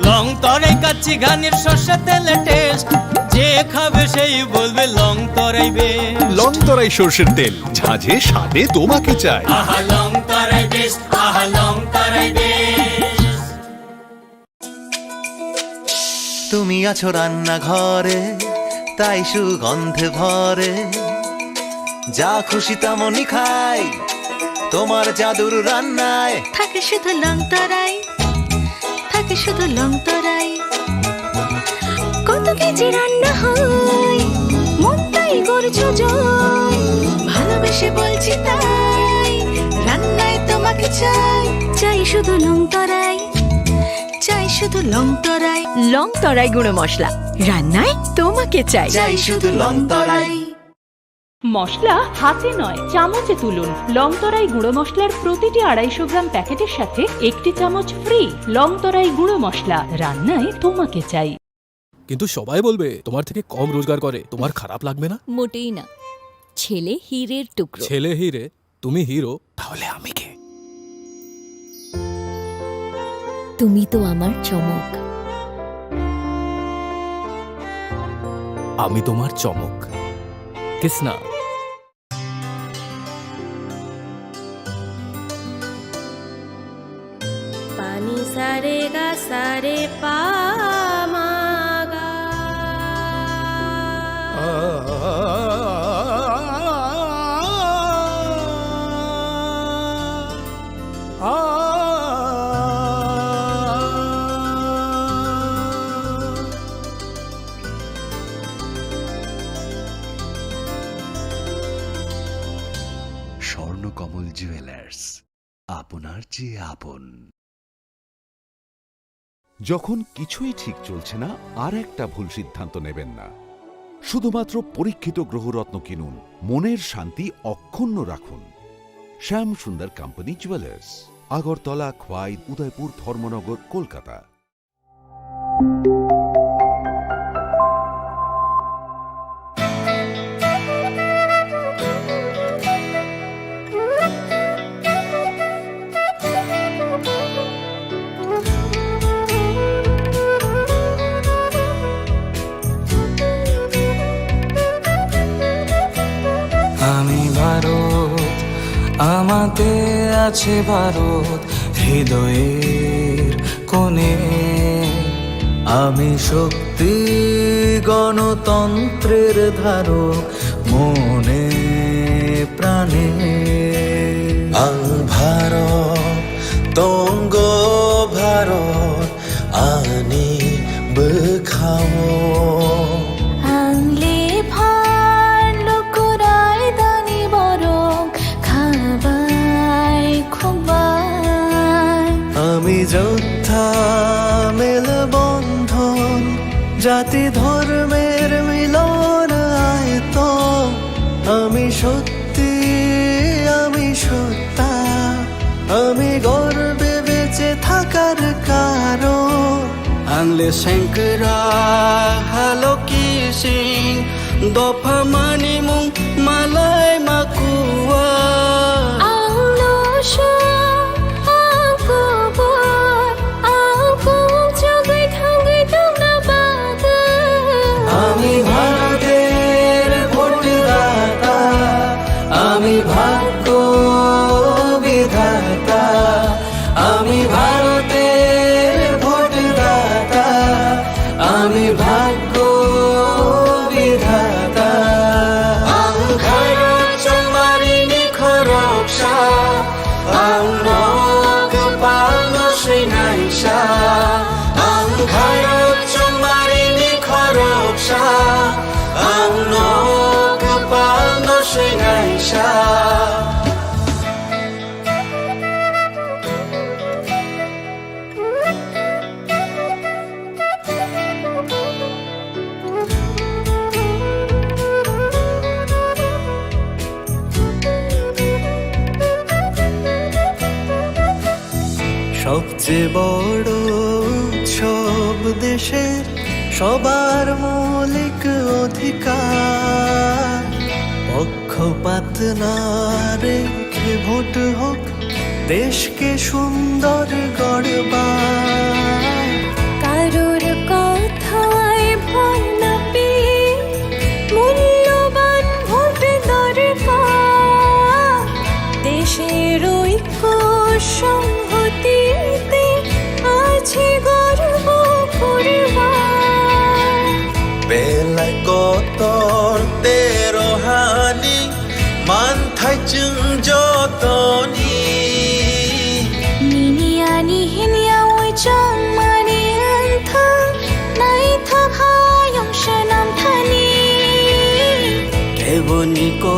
লং তরাই কাচ্চি ঘানির সর্ষে তেলে টেস্ট, যে খাবে সেই বলবে লং তরাই বেশ। লং তরাই সর্ষের তেল, ঝাঁঝে স্বাদে তোমাকে চাই। আহা লং তরাই বেশ, আহা লং তরাই বেশ। তুমি আছো রান্নাঘরে, তাই সুগন্ধে ভরে। যা খুশি তেমনই খাই, তোমার জাদুর রান্নায়। থাকে শুধু লং তরাই, থাকে শুধু লং তরাই। কত কেজি রান্না হয়, মনটাই করছো জয়। ভালোবেসে বলছি তাই, রান্নায় তোমাকে চাই। চাই শুধু লং তরাই, চাই শুধু লং তরাই। লং তরাই গুঁড়ো মশলা, রান্নায় তোমাকে চাই। চাই শুধু লং তরাই। মশলা হাতে নয়, চামচে তুলুন। লং তরাই গুঁড়ো মশলার প্রতিটি আড়াইশো গ্রাম প্যাকেটের সাথে একটি চামচ ফ্রি। লং তরাই গুঁড়ো মশলা, রান্নায় তোমাকে চাই। কিন্তু সবাই বলবে তোমার থেকে কম রোজগার করে, তোমার খারাপ লাগবে না? মোটেই না। ছেলে হীরের টুকরো। ছেলে হীরে, তুমি হিরো, তাহলে আমি কে? তুমি তো আমার চমক। আমি তোমার চমক। Kisna. Pani sa re ga sa re pa ma ga. Swarnakamal jewellers, আপনার চেয়ে আপন। যখন কিছুই ঠিক চলছে না, আর একটা ভুল সিদ্ধান্ত নেবেন না। শুধুমাত্র পরীক্ষিত গ্রহরত্ন কিনুন, মনের শান্তি অক্ষুণ্ণ রাখুন। Shyam Sundar Company Jewelers, Agartala, Khwai, Udaipur, Dharmanagar, Kolkata. আমি ভারত, আমাতে আছে ভারত হৃদয়ের কোণে। আমি শক্তি, গণতন্ত্রের ধারক মনে প্রাণে। Ang Bharat, tonggo Bharat, ani bwkhao. Ang lephar lukurai dani borok khabai khokbai. আমি যোদ্ধা মেলবন্ধন, জাতি ধর্মের মিলন আয়তন। আমি সত্যি, আমি সত্তা, আমি গর্বে বেঁচে থাকার কারণ। Ang le sengkra haloki sing dopha mani mung malai makua. Ang lo sha, ang kubur, ang kum chagui thangui tongna bagwi. আমি ভারতের ভোটদাতা, আমি ভাগ্য বিধাতা, আমি ভারতের ভোটদাতা, আমি ভাগ্য বিধাতা। Ang kharok chongmari ni khoroksa, ang no kwpal no swinaisa. Ang kharok chongmari ni khoroksa, ang no kwpal no swinaisa. সবচেয়ে বড় উৎসব দেশের সবার মৌলিক অধিকার। পক্ষপাত না রেখে ভোট হোক, দেশকে সুন্দর গড়বার। কারোর কথায় ভয় না পেয়ে মূল্যবান ভোট দরকার। দেশের ঐক্য সংহতিতে আছে গর্ব করবার। Belai kotor tero hani manthai chwng jotoni. Nini ani hinya oi chongmani wngthang naithok hayung swnam thani. Keboni ko